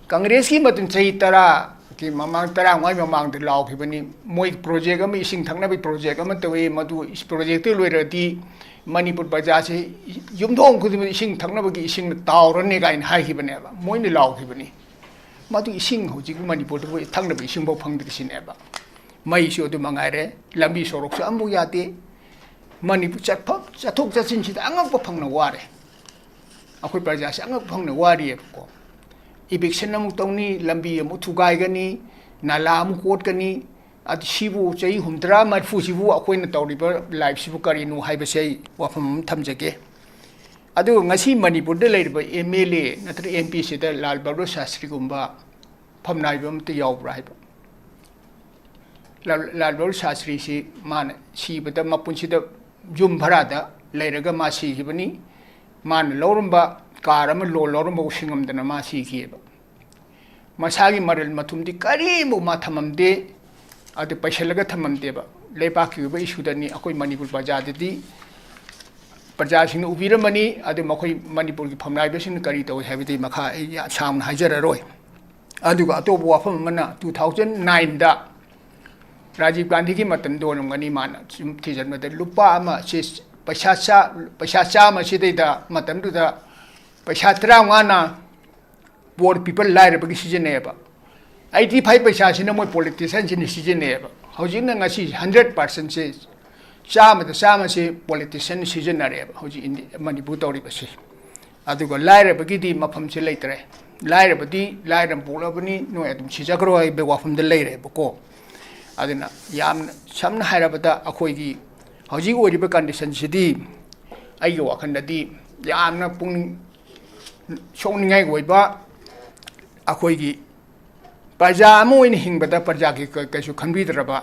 ꯀꯪꯒ꯭ꯔꯦꯁꯀꯤ ꯃꯇꯝ ꯆꯍꯤ ꯇꯔꯥꯒꯤ ꯃꯃꯥꯡ, ꯇꯔꯥꯃꯉꯥꯒꯤ ꯃꯃꯥꯡꯗ ꯂꯥꯎꯈꯤꯕꯅꯤ, ꯃꯣꯏ ꯄ꯭ꯔꯣꯖꯦꯛ ꯑꯃ, ꯏꯁꯤꯡ ꯊꯛꯅꯕꯒꯤ ꯄ꯭ꯔꯣꯖꯦꯛ ꯑꯃ ꯇꯧꯏ, ꯃꯗꯨ ꯄ꯭ꯔꯣꯖꯦꯛꯇꯨ ꯂꯣꯏꯔꯗꯤ ꯃꯅꯤꯄꯨꯔ ꯄ꯭ꯔꯖꯥꯁꯤ ꯌꯨꯝꯊꯣꯡ ꯈꯨꯗꯤꯡꯃꯛ ꯏꯁꯤꯡ ꯊꯛꯅꯕꯒꯤ ꯏꯁꯤꯡꯅ ꯇꯥꯎꯔꯅꯤ ꯀꯥꯏꯅ ꯍꯥꯏꯈꯤꯕꯅꯦꯕ, ꯃꯣꯏꯅ ꯂꯥꯎꯈꯤꯕꯅꯤ꯫ ꯃꯗꯨ ꯏꯁꯤꯡ ꯍꯧꯖꯤꯛ ꯃꯅꯤꯄꯨꯔꯗꯕꯨ ꯊꯛꯅꯕ ꯏꯁꯤꯡꯐꯥꯎ ꯐꯪꯗ꯭ꯔꯤꯁꯤꯅꯦꯕ꯫ ꯃꯩꯁꯨ ꯑꯗꯨ ꯃꯉꯥꯏꯔꯦ, ꯂꯝꯕꯤ ꯁꯣꯔꯣꯛꯁꯨ ꯑꯃꯐꯥꯎ ꯌꯥꯗꯦ꯫ ꯃꯅꯤꯄꯨꯔ ꯆꯠꯐꯝ, ꯆꯠꯊꯣꯛ ꯆꯠꯁꯤꯟꯁꯤꯗ ꯑꯉꯛꯄ ꯐꯪꯅ ꯋꯥꯔꯦ꯫ ꯑꯩꯈꯣꯏ ꯄ꯭ꯔꯖꯥꯁꯦ ꯑꯉꯛꯄ ꯐꯪꯅ ꯋꯥꯔꯤꯑꯕꯀꯣ꯫ ꯏꯚꯤꯛꯁꯟ ꯑꯃꯨꯛ ꯇꯧꯅꯤ, ꯂꯝꯕꯤ ꯑꯃꯨꯛ ꯊꯨꯒꯥꯏꯒꯅꯤ, ꯅꯥꯂꯥ ꯑꯃꯨꯛ ꯀꯣꯠꯀꯅꯤ꯫ ꯑꯗꯨ ꯁꯤꯕꯨ ꯆꯍꯤ ꯍꯨꯝꯐꯨꯇꯔꯥ ꯃꯔꯤꯐꯨꯁꯤꯕꯨ ꯑꯩꯈꯣꯏꯅ ꯇꯧꯔꯤꯕ ꯂꯥꯏꯐꯁꯤꯕꯨ ꯀꯔꯤꯅꯣ ꯍꯥꯏꯕꯁꯦ ꯑꯩ ꯋꯥꯐꯝ ꯑꯃ ꯊꯝꯖꯒꯦ꯫ ꯑꯗꯨꯒ ꯉꯁꯤ ꯃꯅꯤꯄꯨꯔꯗ ꯂꯩꯔꯤꯕ ꯑꯦꯝ ꯑꯦꯜ ꯑꯦ ꯅꯠꯇ꯭ꯔꯒ ꯑꯦꯝ ꯄꯤꯁꯤꯗ ꯂꯥꯜ ꯕꯍꯥꯗꯨꯔ ꯁꯥꯁꯇ꯭ꯔꯤꯒꯨꯝꯕ ꯐꯝꯅꯥꯏꯕ ꯑꯃꯠꯇ ꯌꯥꯎꯕ꯭ꯔꯥ ꯍꯥꯏꯕ? ꯂꯥꯜ, ꯂꯥꯜ ꯕꯍꯥꯗꯨꯔ ꯁꯥꯁꯇ꯭ꯔꯤꯁꯤ ꯃꯥꯅ ꯁꯤꯕꯗ ꯃꯄꯨꯟꯁꯤꯗ ꯌꯨꯝ ꯚꯔꯥꯗ ꯂꯩꯔꯒ ꯃꯥ ꯁꯤꯈꯤꯕꯅꯤ꯫ ꯃꯥꯅ ꯂꯧꯔꯝꯕ ꯀꯥꯔ ꯑꯃ ꯂꯣꯟ ꯂꯧꯔꯝꯕ ꯁꯤꯡꯉꯝꯗꯅ ꯃꯥ ꯁꯤꯈꯤꯑꯕ꯫ ꯃꯁꯥꯒꯤ ꯃꯔꯜ ꯃꯊꯨꯝꯗꯤ ꯀꯔꯤꯃꯨꯛ ꯃꯥ ꯊꯝꯃꯝꯗꯦ, ꯑꯗꯨ ꯄꯩꯁꯜꯂꯒ ꯊꯝꯃꯝꯗꯦꯕ꯫ ꯂꯩꯕꯥꯛꯀꯤ ꯑꯣꯏꯕ ꯏꯁꯨꯗꯅꯤ, ꯑꯩꯈꯣꯏ ꯃꯅꯤꯄꯨꯔ ꯄ꯭ꯔꯖꯥꯗꯗꯤ, ꯄ꯭ꯔꯖꯥꯁꯤꯡꯅ ꯎꯕꯤꯔꯝꯃꯅꯤ꯫ ꯑꯗꯨ ꯃꯈꯣꯏ ꯃꯅꯤꯄꯨꯔꯒꯤ ꯐꯝꯅꯥꯏꯕꯁꯤꯡꯅ ꯀꯔꯤ ꯇꯧꯏ ꯍꯥꯏꯕꯗꯤ ꯃꯈꯥ ꯑꯩ ꯌꯥꯝ ꯁꯥꯡꯅ ꯍꯥꯏꯖꯔꯔꯣꯏ꯫ ꯑꯗꯨꯒ ꯑꯇꯣꯞꯄ ꯋꯥꯐꯝ ꯑꯃꯅ, ꯇꯨ ꯊꯥꯎꯖꯟ ꯅꯥꯏꯟꯗ ꯔꯥꯖꯤꯕ ꯒꯥꯟꯙꯤꯒꯤ ꯃꯇꯝꯗ ꯑꯣꯏꯔꯝꯒꯅꯤ, ꯃꯥꯅ ꯁꯨꯝ ꯊꯤꯖꯤꯟꯕꯗ ꯂꯨꯄꯥ ꯑꯃ ꯁꯤ ꯄꯩꯁꯥ ꯆꯥ-, ꯄꯩꯁꯥ ꯆꯥꯝꯃ ꯁꯤꯗꯩꯗ ꯃꯇꯝꯗꯨꯗ ꯄꯩꯁꯥ ꯇꯔꯥꯃꯉꯥꯅ poor people, ꯂꯥꯏꯔꯕꯒꯤ ꯁꯤꯖꯤꯟꯅꯩꯌꯦꯕ꯫ ꯑꯩꯠꯇꯤ ꯐꯥꯏꯚ ꯄꯩꯁꯥꯁꯤꯅ ꯃꯣꯏ ꯄꯣꯂꯤꯇꯤꯁꯤꯌꯥꯟꯁꯤꯡꯅ ꯁꯤꯖꯤꯟꯅꯩꯌꯦꯕ꯫ ꯍꯧꯖꯤꯛꯅ ꯉꯁꯤ ꯍꯟꯗ꯭ꯔꯦꯠ ꯄꯥꯔꯁꯦꯟꯁꯦ, ꯆꯥꯝꯃꯗ ꯆꯥꯝꯃꯁꯦ ꯄꯣꯂꯤꯇꯤꯁꯤꯌꯥꯟ ꯁꯤꯖꯤꯟꯅꯔꯦꯕ ꯍꯧꯖꯤꯛ ꯏꯟꯗꯤ-, ꯃꯅꯤꯄꯨꯔ ꯇꯧꯔꯤꯕꯁꯦ꯫ ꯑꯗꯨꯒ ꯂꯥꯏꯔꯕꯒꯤꯗꯤ ꯃꯐꯝꯁꯦ ꯂꯩꯇ꯭ꯔꯦ꯫ ꯂꯥꯏꯔꯕꯗꯤ ꯂꯥꯏꯔꯅ ꯄꯣꯛꯂꯕꯅꯤ, ꯅꯣꯏ ꯑꯗꯨꯝ ꯁꯤꯖꯈ꯭ꯔꯣ ꯍꯥꯏꯕ ꯋꯥꯐꯝꯗ ꯂꯩꯔꯦꯕꯀꯣ꯫ ꯑꯗꯨꯅ ꯌꯥꯝꯅ ꯁꯝꯅ ꯍꯥꯏꯔꯕꯗ ꯑꯩꯈꯣꯏꯒꯤ ꯍꯧꯖꯤꯛ ꯑꯣꯏꯔꯤꯕ ꯀꯟꯗꯤꯁꯟꯁꯤꯗꯤ ꯑꯩꯒꯤ ꯋꯥꯈꯜꯗꯗꯤ ꯌꯥꯝꯅ ꯄꯨꯛꯅꯤꯡ ꯁꯣꯛꯅꯤꯡꯉꯥꯏ ꯑꯣꯏꯕ, ꯑꯩꯈꯣꯏꯒꯤ ꯄ꯭ꯔꯖꯥ ꯑꯃ ꯑꯣꯏꯅ ꯍꯤꯡꯕꯗ ꯄ꯭ꯔꯖꯥꯒꯤ ꯀ-, ꯀꯩꯁꯨ ꯈꯟꯕꯤꯗ꯭ꯔꯕ,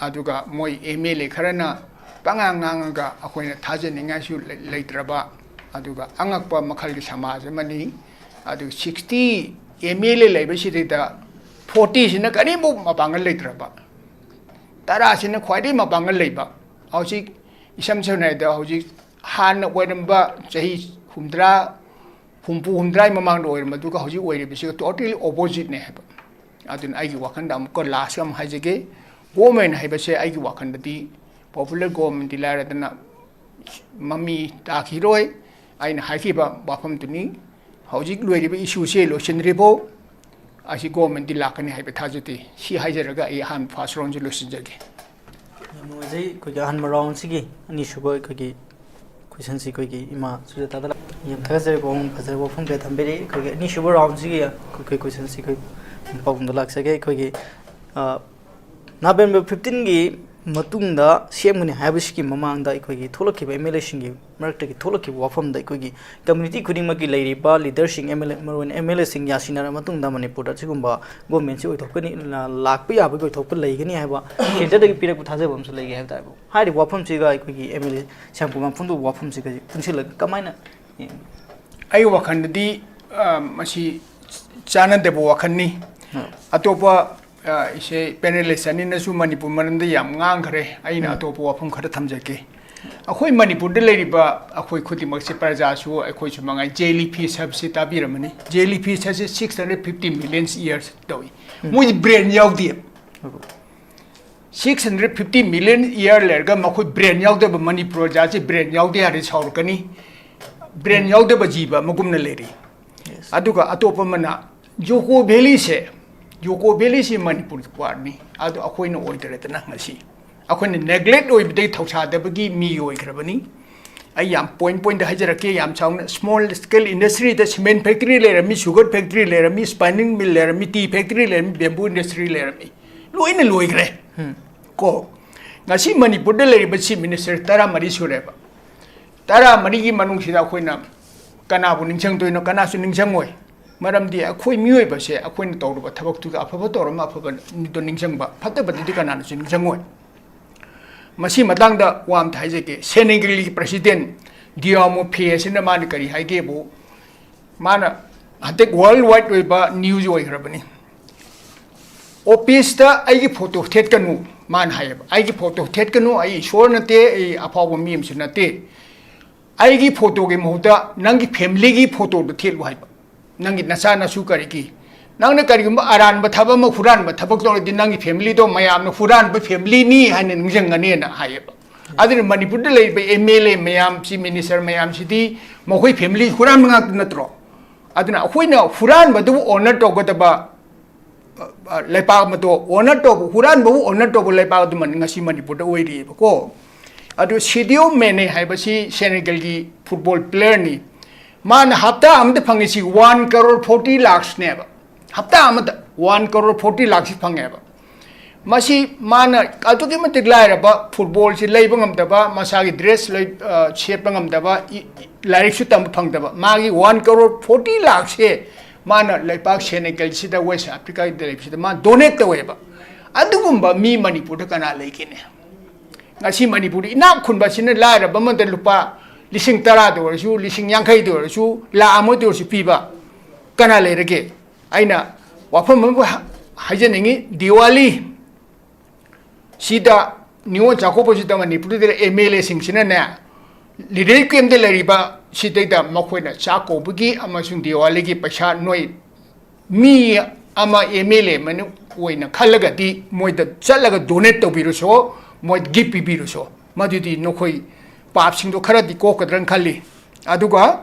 ꯑꯗꯨꯒ ꯃꯣꯏ ꯑꯦꯝ ꯑꯦꯜ ꯑꯦ ꯈꯔꯅ ꯄꯉꯥꯡ ꯉꯥꯡꯉꯒ ꯑꯩꯈꯣꯏꯅ ꯊꯥꯖꯅꯤꯡꯉꯥꯏꯁꯨ ꯂꯩ-, ꯂꯩꯇ꯭ꯔꯕ, ꯑꯗꯨꯒ ꯑꯉꯛꯄ ꯃꯈꯜꯒꯤ ꯁꯃꯥꯖ ꯑꯃꯅꯤ꯫ ꯑꯗꯨ ꯁꯤꯛꯁꯇꯤ ꯑꯦꯝ ꯑꯦꯜ ꯑꯦ ꯂꯩꯕꯁꯤꯗꯩꯗ ꯐꯣꯔꯇꯤꯁꯤꯅ ꯀꯔꯤꯝꯐꯥꯎ ꯃꯄꯥꯡꯒꯜ ꯂꯩꯇ꯭ꯔꯕ, ꯇꯔꯥꯁꯤꯅ ꯈ꯭ꯋꯥꯏꯗꯒꯤ ꯃꯄꯥꯡꯒꯜ ꯂꯩꯕ꯫ ꯍꯧꯖꯤꯛ ꯏꯁꯝ ꯁꯝꯅ ꯍꯥꯏꯔꯕꯗ ꯍꯧꯖꯤꯛ ꯍꯥꯟꯅ ꯑꯣꯏꯔꯝꯕ ꯆꯍꯤ ꯍꯨꯝꯗ꯭ꯔꯥ ꯍꯨꯝꯐꯨ ꯍꯨꯝꯗ꯭ꯔꯥꯒꯤ ꯃꯃꯥꯡꯗ ꯑꯣꯏꯔꯝꯕꯗꯨꯒ ꯍꯧꯖꯤꯛ ꯑꯣꯏꯔꯤꯕꯁꯤꯒ totally oppositeꯅꯦ ꯍꯥꯏꯕ꯫ ꯑꯗꯨꯅ ꯑꯩꯒꯤ ꯋꯥꯈꯜꯗ ꯑꯃꯨꯛꯀ last ꯑꯃ ꯍꯥꯏꯖꯒꯦ, government ꯍꯥꯏꯕꯁꯦ ꯑꯩꯒꯤ ꯋꯥꯈꯜꯗꯗꯤ popular governmentꯇꯤ ꯂꯥꯏꯔꯗꯅ ꯃꯃꯤ ꯇꯥꯈꯤꯔꯣꯏ꯫ ꯑꯩꯅ ꯍꯥꯏꯈꯤꯕ ꯋꯥꯐꯝꯗꯨꯅꯤ꯫ ꯍꯧꯖꯤꯛ ꯂꯣꯏꯔꯤꯕ issueꯁꯦ ꯂꯣꯏꯁꯤꯟꯗ꯭ꯔꯤꯐꯥꯎ ꯑꯁꯤ governmentꯇꯤ ꯂꯥꯛꯀꯅꯤ ꯍꯥꯏꯕ ꯊꯥꯖꯗꯦ꯫ ꯁꯤ ꯍꯥꯏꯖꯔꯒ ꯑꯩ ꯑꯍꯥꯟꯕ first roundꯁꯦ ꯂꯣꯏꯁꯤꯟꯖꯒꯦ꯫ ꯌꯥꯝ ꯅꯨꯡꯉꯥꯏꯖꯩ꯫ ꯑꯩꯈꯣꯏꯒꯤ ꯑꯍꯥꯟꯕ roundꯁꯤꯒꯤ ꯑꯅꯤꯁꯨꯕ ꯑꯩꯈꯣꯏꯒꯤ questionꯁꯤ ꯑꯩꯈꯣꯏꯒꯤ ꯏꯃꯥ ꯁꯨꯖꯥꯇꯥꯗ ꯂꯥꯛ-, ꯌꯥꯝ ꯊꯥꯒꯠꯆꯔꯤ꯫ ꯋꯥꯍꯪ ꯐꯖꯕ ꯋꯥꯐꯝ ꯀꯌꯥ ꯊꯝꯕꯤꯔꯛꯏ꯫ ꯑꯩꯈꯣꯏꯒꯤ ꯑꯅꯤꯁꯨꯕ roundꯁꯤꯒꯤ ꯑꯩꯈꯣꯏ questionꯁꯤ ꯑꯩꯈꯣꯏ ꯄꯥꯕꯨꯡꯗ ꯂꯥꯛꯆꯒꯦ꯫ ꯑꯩꯈꯣꯏꯒꯤ, ꯑ, November fifteenꯒꯤ ꯃꯇꯨꯡꯗ ꯁꯦꯝꯒꯅꯤ ꯍꯥꯏꯕꯁꯤꯒꯤ ꯃꯃꯥꯡꯗ ꯑꯩꯈꯣꯏꯒꯤ ꯊꯣꯛꯂꯛꯈꯤꯕ MLAꯁꯤꯡꯒꯤ ꯃꯔꯛꯇꯒꯤ ꯊꯣꯛꯂꯛꯈꯤꯕ ꯋꯥꯐꯝꯗ ꯑꯩꯈꯣꯏꯒꯤ community ꯈꯨꯗꯤꯡꯃꯛꯀꯤ ꯂꯩꯔꯤꯕ leaderꯁꯤꯡ, MLA, ꯃꯔꯨꯑꯣꯏꯅ MLAꯁꯤꯡ ꯌꯥꯁꯤꯟꯅꯔꯕ ꯃꯇꯨꯡꯗ ꯃꯅꯤꯄꯨꯔꯗ ꯁꯤꯒꯨꯝꯕ governmentꯁꯤ ꯑꯣꯏꯊꯣꯛꯀꯅꯤ, ꯂꯥ-, ꯂꯥꯛꯄ ꯌꯥꯕꯒꯤ ꯑꯣꯏꯊꯣꯛꯄ ꯂꯩꯒꯅꯤ ꯍꯥꯏꯕ centreꯗꯒꯤ ꯄꯤꯔꯛꯄ ꯊꯥꯖꯕ ꯑꯃꯁꯨ ꯂꯩꯒꯦ ꯍꯥꯏꯕ ꯇꯥꯔꯦ꯫ ꯍꯥꯏꯔꯤꯕ ꯋꯥꯐꯝꯁꯤꯒ ꯑꯩꯈꯣꯏꯒꯤ MLA ꯁ꯭ꯌꯥꯝꯀꯨꯃꯥꯔ ꯐꯣꯡꯗꯣꯛꯄ ꯋꯥꯐꯝꯁꯤꯒ ꯄꯨꯟꯁꯤꯜꯂꯒ ꯀꯃꯥꯏꯅ ꯌꯦꯡꯕꯤ? ꯑꯩꯒꯤ ꯋꯥꯈꯜꯗꯗꯤ, ꯑ, ꯃꯁꯤ ꯆꯥꯟꯅꯗꯕ ꯋꯥꯈꯜꯅꯤ꯫ ꯎꯝ꯫ ꯑꯇꯣꯞꯄ, ꯑ, ꯏꯆꯦ panelist ꯑꯅꯤꯅꯁꯨ ꯃꯅꯤꯄꯨꯔ ꯃꯔꯝꯗ ꯌꯥꯝ ꯉꯥꯡꯈ꯭ꯔꯦ꯫ ꯑꯩꯅ ꯎꯝ꯫ ꯑꯇꯣꯞꯄ ꯋꯥꯐꯝ ꯈꯔ ꯊꯝꯖꯒꯦ꯫ ꯑꯩꯈꯣꯏ ꯃꯅꯤꯄꯨꯔꯗ ꯂꯩꯔꯤꯕ ꯑꯩꯈꯣꯏ ꯈꯨꯗꯤꯡꯃꯛꯁꯦ, ꯄ꯭ꯔꯖꯥꯁꯨ ꯑꯩꯈꯣꯏꯁꯨ ꯃꯉꯥꯏ, jellyfish ꯍꯥꯏꯕꯁꯤ ꯇꯥꯕꯤꯔꯝꯃꯅꯤ꯫ Jellyfish ꯍꯥꯏꯁꯦ six hundred fifty million years ꯇꯧꯏ꯫ ꯎꯝ꯫ ꯃꯣꯏꯗꯤ brain ꯌꯥꯎꯗꯦ꯫ ꯑꯣ꯫ Six hundred fifty million year ꯂꯩꯔꯒ ꯃꯈꯣꯏ brain ꯌꯥꯎꯗꯕ, ꯃꯅꯤꯄꯨꯔ ꯄ꯭ꯔꯖꯥꯁꯤ brain ꯌꯥꯎꯗꯦ ꯍꯥꯏꯔꯗꯤ ꯁꯥꯎꯔꯛꯀꯅꯤ꯫ Brain ꯌꯥꯎꯗꯕ ꯖꯤꯕ ꯑꯃꯒꯨꯝꯅ ꯂꯩꯔꯤ꯫ Yes. ꯑꯗꯨꯒ ꯑꯇꯣꯞꯄ ꯑꯃꯅ Joko Valleyꯁꯦ, Joko Valleyꯁꯤ ꯃꯅꯤꯄꯨꯔꯒꯤ partꯅꯤ꯫ ꯑꯗꯨ ꯑꯩꯈꯣꯏꯅ ꯑꯣꯏꯗꯔꯦꯗꯅ ꯉꯁꯤ꯫ ꯑꯩꯈꯣꯏꯅ neglect ꯑꯣꯏꯕꯗꯒꯤ, ꯊꯧꯁꯥꯗꯕꯒꯤ ꯃꯤ ꯑꯣꯏꯈ꯭ꯔꯕꯅꯤ꯫ ꯑꯩ ꯌꯥꯝ point pointꯇ ꯍꯥꯏꯖꯔꯛꯀꯦ, ꯌꯥꯝ ꯆꯥꯎꯅ꯫ Small scale industryꯗ cement factory ꯂꯩꯔꯝꯃꯤ, sugar factory ꯂꯩꯔꯝꯃꯤ, spinning mill ꯂꯩꯔꯝꯃꯤ, tea factory ꯂꯩꯔꯝꯃꯤ, bamboo industry ꯂꯩꯔꯝꯃꯤ, ꯂꯣꯏꯅ ꯂꯣꯏꯈ꯭ꯔꯦ꯫ ꯎꯝ꯫ ꯀꯣ, ꯉꯁꯤ ꯃꯅꯤꯄꯨꯔꯗ ꯂꯩꯔꯤꯕ chief minister ꯇꯔꯥꯃꯔꯤ ꯁꯨꯔꯦꯕ꯫ ꯇꯔꯥꯃꯔꯤꯒꯤ ꯃꯅꯨꯡꯁꯤꯗ ꯑꯩꯈꯣꯏꯅ ꯀꯅꯥꯕꯨ ꯅꯤꯡꯁꯤꯡꯗꯣꯏꯅꯣ? ꯀꯅꯥꯁꯨ ꯅꯤꯡꯁꯤꯡꯉꯣꯏ꯫ ꯃꯔꯝꯗꯤ ꯑꯩꯈꯣꯏ ꯃꯤꯑꯣꯏꯕꯁꯦ ꯑꯩꯈꯣꯏꯅ ꯇꯧꯔꯨꯕ ꯊꯕꯛꯇꯨꯒ, ꯑꯐꯕ ꯇꯧꯔꯝꯕ ꯑꯐꯕ ꯃꯤꯗꯣ ꯅꯤꯡꯁꯤꯡꯕ, ꯐꯠꯇꯕꯗꯨꯗꯤ ꯀꯅꯥꯅꯁꯨ ꯅꯤꯡꯁꯤꯡꯉꯣꯏ꯫ ꯃꯁꯤ ꯃꯇꯥꯡꯗ ꯋꯥ ꯑꯝꯇ ꯍꯥꯏꯖꯒꯦ꯫ Senegalꯒꯤ president Diomaye Faye ꯑꯁꯤꯅ ꯃꯥꯅ ꯀꯔꯤ ꯍꯥꯏꯒꯦꯕꯨ, ꯃꯥꯅ ꯍꯟꯗꯛ world wide ꯑꯣꯏꯕ news ꯑꯣꯏꯈ꯭ꯔꯕꯅꯤ꯫ Officeꯇ ꯑꯩꯒꯤ photo ꯊꯦꯠꯀꯅꯨ, ꯃꯥꯅ ꯍꯥꯏꯌꯦꯕ, "ꯑꯩꯒꯤ photo ꯊꯦꯠꯀꯅꯨ, ꯑꯩ ꯏꯁꯣꯔ ꯅꯠꯇꯦ, ꯑꯩ ꯑꯐꯥꯎꯕ ꯃꯤ ꯑꯃꯁꯨ ꯅꯠꯇꯦ꯫ ꯑꯩꯒꯤ ꯐꯣꯇꯣꯒꯤ ꯃꯍꯨꯠꯇ ꯅꯪꯒꯤ ꯐꯦꯃꯤꯂꯤꯒꯤ ꯐꯣꯇꯣꯗꯣ ꯊꯦꯠꯂꯨ ꯍꯥꯏꯕ꯫ ꯅꯪꯒꯤ ꯅꯆꯥ ꯅꯁꯨ ꯀꯔꯤꯒꯤ? ꯅꯪꯅ ꯀꯔꯤꯒꯨꯝꯕ ꯑꯔꯥꯟꯕ ꯊꯕꯛ ꯑꯃ, ꯍꯨꯔꯥꯟꯕ ꯊꯕꯛ ꯇꯧꯔꯗꯤ, ꯅꯪꯒꯤ ꯐꯦꯃꯤꯂꯤꯗꯣ ꯃꯌꯥꯝꯅ ꯍꯨꯔꯥꯟꯕ ꯐꯦꯃꯤꯂꯤꯅꯤ ꯍꯥꯏꯅ ꯅꯤꯡꯁꯤꯡꯒꯅꯦꯅ ꯍꯥꯏꯌꯦꯕ꯫ ꯑꯗꯨꯅ ꯃꯅꯤꯄꯨꯔꯗ ꯂꯩꯔꯤꯕ ꯑꯦꯝ ꯑꯦꯜ ꯑꯦ ꯃꯌꯥꯝꯁꯤ, ꯃꯤꯅꯤꯁꯇꯔ ꯃꯌꯥꯝꯁꯤꯗꯤ ꯃꯈꯣꯏ ꯐꯦꯃꯤꯂꯤ ꯍꯨꯔꯥꯟꯕ ꯉꯥꯛꯇ ꯅꯠꯇ꯭ꯔꯣ? ꯑꯗꯨꯅ ꯑꯩꯈꯣꯏꯅ ꯍꯨꯔꯥꯟꯕꯗꯨꯕꯨ ꯑꯣꯅꯔ ꯇꯧꯒꯗꯕ, ꯑ, ꯑ, ꯂꯩꯄꯥꯛ ꯑꯃꯗꯣ ꯑꯣꯅꯔ ꯇꯧꯕ, ꯍꯨꯔꯥꯟꯕꯕꯨ ꯑꯣꯅꯔ ꯇꯧꯕ ꯂꯩꯄꯥꯛ ꯑꯗꯨꯃ ꯉꯁꯤ ꯃꯅꯤꯄꯨꯔꯗ ꯑꯣꯏꯔꯤꯑꯕꯀꯣ꯫ ꯑꯗꯨ ꯁꯦꯗꯤꯑꯣ ꯃꯦꯅꯦ ꯍꯥꯏꯕꯁꯤ ꯁꯦꯅꯦꯒꯜꯒꯤ ꯐꯨꯠꯕꯣꯜ ꯄ꯭ꯂꯦꯌꯔꯅꯤ꯫ ꯃꯥꯅ ꯍꯞꯇꯥ ꯑꯃꯗ ꯐꯪꯉꯤꯁꯤ one crore forty lakhsꯅꯦꯕ꯫ ꯍꯞꯇꯥ ꯑꯃꯗ one crore forty lakhsꯁꯤ ꯐꯪꯉꯦꯕ꯫ ꯃꯁꯤ ꯃꯥꯅ ꯑꯗꯨꯛꯀꯤ ꯃꯇꯤꯛ ꯂꯥꯏꯔꯕ, ꯐꯨꯠꯕꯣꯜꯁꯤ ꯂꯩꯕ ꯉꯝꯗꯕ, ꯃꯁꯥꯒꯤ ꯗ꯭ꯔꯦꯁ ꯂꯩ-, ꯑ, ꯁꯦꯠꯄ ꯉꯝꯗꯕ, ꯏ-, ꯏ-, ꯂꯥꯏꯔꯤꯛꯁꯨ ꯇꯝꯕ ꯐꯪꯗꯕ, ꯃꯥꯒꯤ one crore forty lakhsꯁꯦ ꯃꯥꯅ ꯂꯩꯄꯥꯛ ꯁꯦꯅꯦꯒꯜꯁꯤꯗ, ꯋꯦꯁ ꯑꯐ꯭ꯔꯤꯀꯥꯗ ꯂꯩꯕꯁꯤꯗ ꯃꯥ ꯗꯣꯅꯦꯠ ꯇꯧꯋꯦꯕ꯫ ꯑꯗꯨꯒꯨꯝꯕ ꯃꯤ ꯃꯅꯤꯄꯨꯔꯗ ꯀꯅꯥ ꯂꯩꯒꯦꯅꯦ? ꯉꯁꯤ ꯃꯅꯤꯄꯨꯔꯗ ꯏꯅꯥꯛ ꯈꯨꯟꯕꯁꯤꯅ ꯂꯥꯏꯔꯕ ꯑꯃꯗ ꯂꯨꯄꯥ ꯂꯤꯁꯤꯡ ꯇꯔꯥꯗ ꯑꯣꯏꯔꯁꯨ, ꯂꯤꯁꯤꯡ ꯌꯥꯡꯈꯩꯗ ꯑꯣꯏꯔꯁꯨ, ꯂꯥꯈ ꯑꯃꯗ ꯑꯣꯏꯔꯁꯨ ꯄꯤꯕ ꯀꯅꯥ ꯂꯩꯔꯒꯦ? ꯑꯩꯅ ꯋꯥꯐꯝ ꯑꯃꯕꯨ ꯍꯥ-, ꯍꯥꯏꯖꯅꯤꯡꯉꯤ, ꯗꯤꯋꯥꯂꯤ ꯁꯤꯗ, ꯅꯤꯉꯣꯜ ꯆꯥꯛꯀꯧꯕꯁꯤꯗ ꯃꯅꯤꯄꯨꯔꯗ ꯑꯦꯝ ꯑꯦꯜ ꯑꯦꯁꯤꯡꯁꯤꯅꯅꯦ, ꯔꯤꯂꯤꯐ ꯀꯦꯝꯞꯇ ꯂꯩꯔꯤꯕ ꯁꯤꯗꯩꯗ ꯃꯈꯣꯏꯅ ꯆꯥꯛ ꯀꯧꯕꯒꯤ ꯑꯃꯁꯨꯡ ꯗꯤꯋꯥꯂꯤꯒꯤ ꯄꯩꯁꯥ ꯅꯣꯏ ꯃꯤ ꯑꯃ ꯑꯦꯝ ꯑꯦꯜ ꯑꯦ ꯑꯃꯅ ꯑꯣꯏꯅ ꯈꯜꯂꯒꯗꯤ ꯃꯣꯏꯗ ꯆꯠꯂꯒ ꯗꯣꯅꯦꯠ ꯇꯧꯕꯤꯔꯨꯁꯣ, ꯃꯣꯏ ꯒꯤꯐ ꯄꯤꯕꯤꯔꯨꯁꯣ, ꯃꯗꯨꯗꯤ ꯅꯈꯣꯏ ꯄꯥꯞꯁꯤꯡꯗꯣ ꯈꯔꯗꯤ ꯀꯣꯛꯀꯗ꯭ꯔꯅ ꯈꯜꯂꯤ꯫ ꯑꯗꯨꯒ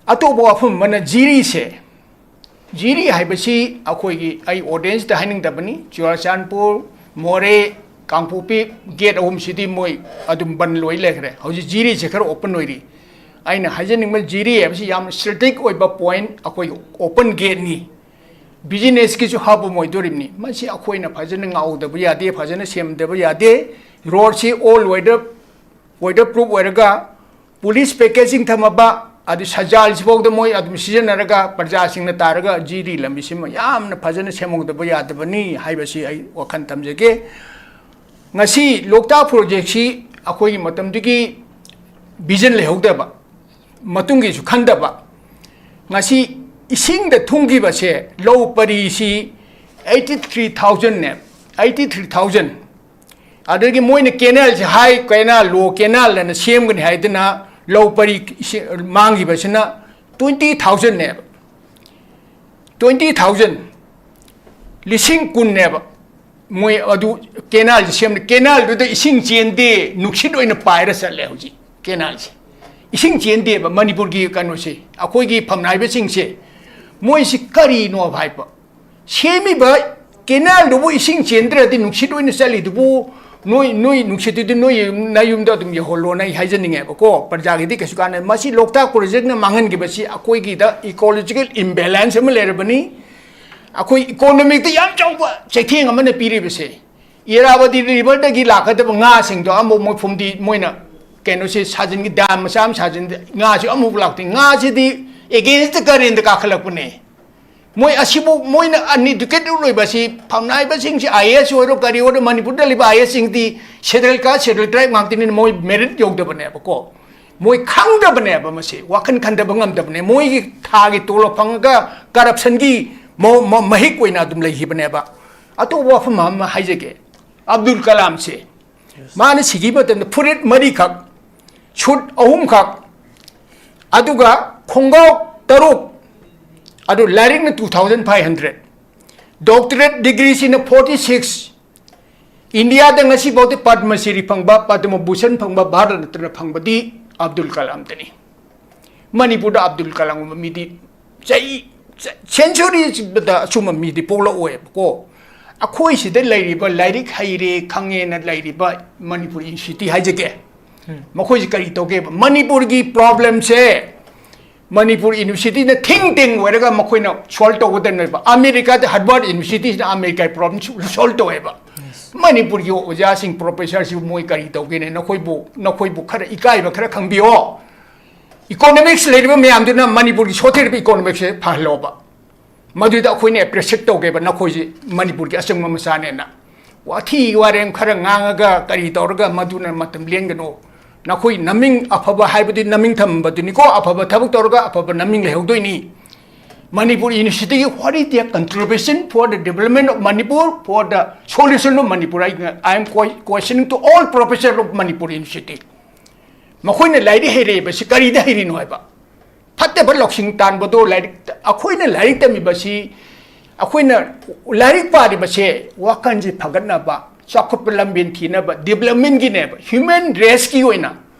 ꯑꯇꯣꯞꯄ ꯋꯥꯐꯝ ꯑꯃꯅ ꯖꯤꯔꯤꯁꯦ, ꯖꯤꯔꯤ ꯍꯥꯏꯕꯁꯤ ꯑꯩꯈꯣꯏꯒꯤ, ꯑꯩ ꯑꯣꯗꯤꯌꯦꯟꯁꯇ ꯍꯥꯏꯅꯤꯡꯗꯕꯅꯤ, ꯆꯨꯔꯥꯆꯥꯟꯄꯨꯔ, ꯃꯣꯔꯦ, ꯀꯥꯡꯄꯣꯛꯄꯤ, ꯒꯦꯠ ꯑꯍꯨꯝꯁꯤꯗꯤ ꯃꯣꯏ ꯑꯗꯨꯝ ꯕꯟ ꯂꯣꯏ ꯂꯩꯈ꯭ꯔꯦ꯫ ꯍꯧꯖꯤꯛ ꯖꯤꯔꯤꯁꯦ ꯈꯔ ꯑꯣꯄꯟ ꯑꯣꯏꯔꯤ꯫ ꯑꯩꯅ ꯍꯥꯏꯖꯅꯤꯡꯕ, ꯖꯤꯔꯤ ꯍꯥꯏꯕꯁꯤ ꯌꯥꯝꯅ ꯁ꯭ꯇ꯭ꯔꯦꯇꯦꯖꯤꯛ ꯑꯣꯏꯕ ꯄꯣꯏꯟꯠ, ꯑꯩꯈꯣꯏꯒꯤ ꯑꯣꯄꯟ ꯒꯦꯠꯅꯤ꯫ ꯕꯤꯖꯤꯅꯦꯁꯀꯤꯁꯨ ꯍꯕ ꯑꯃ ꯑꯣꯏꯗꯣꯔꯤꯕꯅꯤ꯫ ꯃꯁꯤ ꯑꯩꯈꯣꯏꯅ ꯐꯖꯅ ꯉꯥꯛꯍꯧꯗꯕ ꯌꯥꯗꯦ, ꯐꯖꯅ ꯁꯦꯝꯗꯕ ꯌꯥꯗꯦ꯫ ꯔꯣꯗꯁꯤ ꯑꯣꯜ ꯋꯦꯗꯔ, ꯋꯦꯗꯔ ꯄ꯭ꯔꯨꯐ ꯑꯣꯏꯔꯒ, ꯄꯨꯂꯤꯁ ꯄꯦꯀꯦꯖꯤꯡ ꯊꯝꯃꯕ, ꯑꯗꯨ ꯁꯖꯥꯜꯁꯤꯐꯥꯎꯗ ꯃꯣꯏ ꯑꯗꯨꯝ ꯁꯤꯖꯤꯟꯅꯔꯒ ꯄ꯭ꯔꯖꯥꯁꯤꯡꯅ ꯇꯥꯔꯒ ꯖꯤꯔꯤ ꯂꯝꯕꯤꯁꯤꯃ ꯌꯥꯝꯅ ꯐꯖꯅ ꯁꯦꯝꯍꯧꯗꯕ ꯌꯥꯗꯕꯅꯤ ꯍꯥꯏꯕꯁꯤ ꯑꯩ ꯋꯥꯈꯜ ꯊꯝꯖꯒꯦ꯫ ꯉꯁꯤ ꯂꯣꯛꯇꯥꯛ ꯄ꯭ꯔꯣꯖꯦꯛꯁꯤ ꯑꯩꯈꯣꯏꯒꯤ ꯃꯇꯝꯗꯨꯒꯤ ꯚꯤꯖꯟ ꯂꯩꯍꯧꯗꯕ, ꯃꯇꯨꯡꯒꯤꯁꯨ ꯈꯟꯗꯕ, ꯉꯁꯤ ꯏꯁꯤꯡꯗ ꯊꯨꯝꯈꯤꯕꯁꯦ, ꯂꯧ ꯄꯔꯤꯁꯤ eighty three thousandꯅꯦ, eighty three thousand꯫ ꯑꯗꯒꯤ ꯃꯣꯏꯅ canal ꯁꯦ high canal, low canal ꯑꯅ ꯁꯦꯝꯒꯅꯤ ꯍꯥꯏꯗꯅ ꯂꯧ ꯄꯔꯤ ꯏꯁꯤꯡ ꯃꯥꯡꯈꯤꯕꯁꯤꯅ twenty thousand ꯅꯦꯕ꯫ Twenty thousand, ꯂꯤꯁꯤꯡ ꯀꯨꯟ ꯅꯦꯕ꯫ ꯃꯣꯏ ꯑꯗꯨ canal ꯁꯦ ꯁꯦꯝꯅ, canal ꯗꯨꯗ ꯏꯁꯤꯡ ꯆꯦꯟꯗꯦ, ꯅꯨꯡꯁꯤꯠ ꯑꯣꯏꯅ ꯄꯥꯏꯔ ꯆꯠꯂꯦ ꯍꯧꯖꯤꯛ canal ꯁꯦ꯫ ꯏꯁꯤꯡ ꯆꯦꯟꯗꯦꯕ ꯃꯅꯤꯄꯨꯔꯒꯤ ꯀꯩꯅꯣꯁꯦ, ꯑꯩꯈꯣꯏꯒꯤ ꯐꯝꯅꯥꯏꯕꯁꯤꯡꯁꯦ꯫ ꯃꯣꯏꯁꯤ ꯀꯔꯤꯅꯣ ꯍꯥꯏꯕ? ꯁꯦꯝꯃꯤꯕ canal ꯗꯨꯕꯨ ꯏꯁꯤꯡ ꯆꯦꯟꯗ꯭ꯔꯗꯤ ꯅꯨꯡꯁꯤꯠ ꯑꯣꯏꯅ ꯆꯠꯂꯤꯗꯨꯕꯨ ꯅꯣꯏ, ꯅꯣꯏ ꯅꯨꯡꯁꯤꯠꯇꯨꯗꯤ ꯅꯣꯏ ꯌꯨꯝ-, ꯅꯌꯨꯝꯗ ꯑꯗꯨꯝ ꯌꯧꯍꯜꯂꯣꯅ ꯑꯩ ꯍꯥꯏꯖꯅꯤꯡꯉꯦꯕꯀꯣ꯫ ꯄ꯭ꯔꯖꯥꯒꯤꯗꯤ ꯀꯩꯁꯨ ꯀꯥꯟꯅ-, ꯃꯁꯤ ꯂꯣꯛꯇꯥꯛ project ꯅ ꯃꯥꯡꯍꯟꯈꯤꯕꯁꯤ ꯑꯩꯈꯣꯏꯒꯤꯗ ecological imbalance ꯑꯃ ꯂꯩꯔꯕꯅꯤ꯫ ꯑꯩꯈꯣꯏ economy ꯗ ꯌꯥꯝ ꯆꯥꯎꯕ ꯆꯩꯊꯦꯡ ꯑꯃꯅ ꯄꯤꯔꯤꯕꯁꯦ꯫ ꯏꯔꯥꯕꯇꯤ river ꯗꯒꯤ ꯂꯥꯛꯀꯗꯕ ꯉꯥꯁꯤꯡꯗꯣ ꯑꯃꯨꯛ ꯃꯣꯏ ꯐꯨꯝꯗꯤ, ꯃꯣꯏꯅ ꯀꯩꯅꯣꯁꯦ ꯁꯥꯖꯤꯟꯒꯤ, dam ꯃꯆꯥ ꯑꯃ ꯁꯥꯖꯤꯟ, ꯉꯥꯁꯨ ꯑꯃꯨꯛ ꯂꯥꯛꯇꯦ꯫ ꯉꯥꯁꯤꯗꯤ against the current ꯗ ꯀꯥꯈꯠꯂꯛꯄꯅꯦ꯫ ꯃꯣꯏ ꯑꯁꯤꯕꯨ, ꯃꯣꯏꯅ uneducated ꯑꯣꯏꯕ ꯑꯁꯤ, ꯐꯝꯅꯥꯏꯕꯁꯤꯡꯁꯤ I A S ꯑꯣꯏꯔꯣ ꯀꯔꯤ ꯑꯣꯏꯔꯣ, ꯃꯅꯤꯄꯨꯔꯗ ꯂꯩꯕ I A S ꯁꯤꯡꯗꯤ schedule caste, schedule tribe ꯉꯥꯛꯇꯅꯤꯅ ꯃꯣꯏ merit ꯌꯧꯗꯕꯅꯦꯕꯀꯣ꯫ ꯃꯣꯏ ꯈꯪꯗꯕꯅꯦꯕ ꯃꯁꯤ, ꯋꯥꯈꯜ ꯈꯟꯊꯕ ꯉꯝꯗꯕꯅꯦ꯫ ꯃꯣꯏꯒꯤ ꯊꯥꯒꯤ ꯇꯣꯂꯣꯞ ꯐꯪꯉꯒ corruption ꯒꯤ ꯃ-, ꯃ-, ꯃꯍꯤꯛ ꯑꯣꯏꯅ ꯑꯗꯨꯝ ꯂꯩꯈꯤꯕꯅꯦꯕ꯫ ꯑꯇꯣꯞꯄ ꯋꯥꯐꯝ ꯑꯃ ꯍꯥꯏꯖꯒꯦ꯫ ꯑꯕꯗꯨꯜ ꯀꯂꯥꯝꯁꯦ, ꯃꯥꯅ ꯁꯤꯈꯤꯕ ꯃꯇꯝꯗ ꯐꯨꯔꯤꯠ ꯃꯔꯤꯈꯛ, suit ꯑꯍꯨꯝꯈꯛ, ꯑꯗꯨꯒ ꯈꯣꯡꯒ꯭ꯔꯥꯎ ꯇꯔꯨꯛ, ꯑꯗꯨ ꯂꯥꯏꯔꯤꯛꯅ two thousand five hundred, doctorate degree ꯁꯤꯅ forty six, ꯏꯟꯗꯤꯌꯥꯗ ꯉꯁꯤꯐꯥꯎꯗ ꯄꯗꯃ ꯁ꯭ꯔꯤ ꯐꯪꯕ, ꯄꯗꯃ ꯚꯨꯁꯟ ꯐꯪꯕ, ꯚꯥꯔꯠ ꯔꯠꯅ ꯐꯪꯕꯗꯤ ꯑꯕꯗꯨꯜ ꯀꯂꯥꯝꯗꯅꯤ꯫ ꯃꯅꯤꯄꯨꯔꯗ ꯑꯕꯗꯨꯜ ꯀꯂꯥꯝꯒꯨꯝꯕ ꯃꯤꯗꯤ ꯆꯍꯤ, ꯆ-, century ꯗ ꯑꯆꯨꯝꯕ ꯃꯤꯗꯤ ꯄꯣꯛꯂꯛꯑꯣꯏꯕꯀꯣ꯫ ꯑꯩꯈꯣꯏ ꯁꯤꯗ ꯂꯩꯔꯤꯕ ꯂꯥꯏꯔꯤꯛ ꯍꯩꯔꯦ ꯈꯪꯉꯦꯅ ꯂꯩꯔꯤꯕ ꯃꯅꯤꯄꯨꯔ university ꯍꯥꯏꯖꯒꯦ꯫ ꯃꯈꯣꯏꯁꯤ ꯀꯔꯤ ꯇꯧꯒꯦꯕ? ꯃꯅꯤꯄꯨꯔꯒꯤ problem ꯁꯦ ꯃꯅꯤꯄꯨꯔ university ꯅ think tank ꯑꯣꯏꯔꯒ ꯃꯈꯣꯏꯅ solve ꯇꯧꯒꯗꯕꯅꯦꯕ꯫ ꯑꯃꯦꯔꯤꯀꯥꯗ Harvard University ꯁꯤꯅ ꯑꯃꯦꯔꯤꯀꯥꯒꯤ problem solve ꯇꯧꯋꯦꯕ꯫ ꯃꯅꯤꯄꯨꯔꯒꯤ ꯑꯣꯖꯥꯁꯤꯡ, professor ꯁꯤꯕꯨ ꯃꯣꯏ ꯀꯔꯤ ꯇꯧꯒꯦꯅꯦ? ꯅꯈꯣꯏꯕꯨ, ꯅꯈꯣꯏꯕꯨ ꯈꯔ ꯏꯀꯥꯏꯕ ꯈꯔ ꯈꯪꯕꯤꯌꯣ꯫ Economics ꯂꯩꯔꯤꯕ ꯃꯌꯥꯝꯗꯨꯅ ꯃꯅꯤꯄꯨꯔꯒꯤ ꯁꯣꯠꯊꯔꯤꯕ economics ꯁꯦ ꯐꯍꯜꯂꯣꯕ꯫ ꯃꯗꯨꯗ ꯑꯩꯈꯣꯏꯅ appreciate ꯇꯧꯒꯦꯕ, ꯅꯈꯣꯏꯁꯤ ꯃꯅꯤꯄꯨꯔꯒꯤ ꯑꯆꯪꯕ ꯃꯆꯥꯅꯦꯅ꯫ ꯋꯥꯊꯤ ꯋꯥꯔꯦꯝ ꯈꯔ ꯉꯥꯡꯉꯒ ꯀꯔꯤ ꯇꯧꯔꯒ ꯃꯗꯨꯅ ꯃꯇꯝ ꯂꯦꯟꯒꯅꯨ꯫ ꯅꯈꯣꯏ ꯅꯃꯤꯡ ꯑꯐꯕ ꯍꯥꯏꯕꯗꯤ ꯅꯃꯤꯡ ꯊꯝꯕꯗꯨꯅꯤꯀꯣ, ꯑꯐꯕ ꯊꯕꯛ ꯇꯧꯔꯒ ꯑꯐꯕ ꯅꯃꯤꯡ ꯂꯩꯍꯧꯗꯣꯏꯅꯤ꯫ Manipur University, what is their contribution for the development of Manipur, for the solution of Manipur? I, I am que- questioning to all professors of Manipur University. ꯃꯈꯣꯏꯅ ꯂꯥꯏꯔꯤꯛ ꯍꯩꯔꯛꯏꯕꯁꯤ ꯀꯔꯤꯗ ꯍꯩꯔꯤꯅꯣ ꯍꯥꯏꯕ? ꯐꯠꯇꯕ ꯂꯧꯁꯤꯡ ꯇꯥꯟꯕꯗꯣ ꯂꯥꯏꯔꯤꯛ, ꯑꯩꯈꯣꯏꯅ ꯂꯥꯏꯔꯤꯛ ꯇꯝꯃꯤꯕꯁꯤ, ꯑꯩꯈꯣꯏꯅ ꯂꯥꯏꯔꯤꯛ ꯄꯥꯔꯤꯕꯁꯦ ꯋꯥꯈꯜꯁꯤ ꯐꯒꯠꯅꯕ, ꯆꯥꯎꯈꯠꯄ ꯂꯝꯕꯦꯟ ꯊꯤꯅꯕ, developmentꯒꯤꯅꯦꯕ, human raceꯀꯤ ꯑꯣꯏꯅ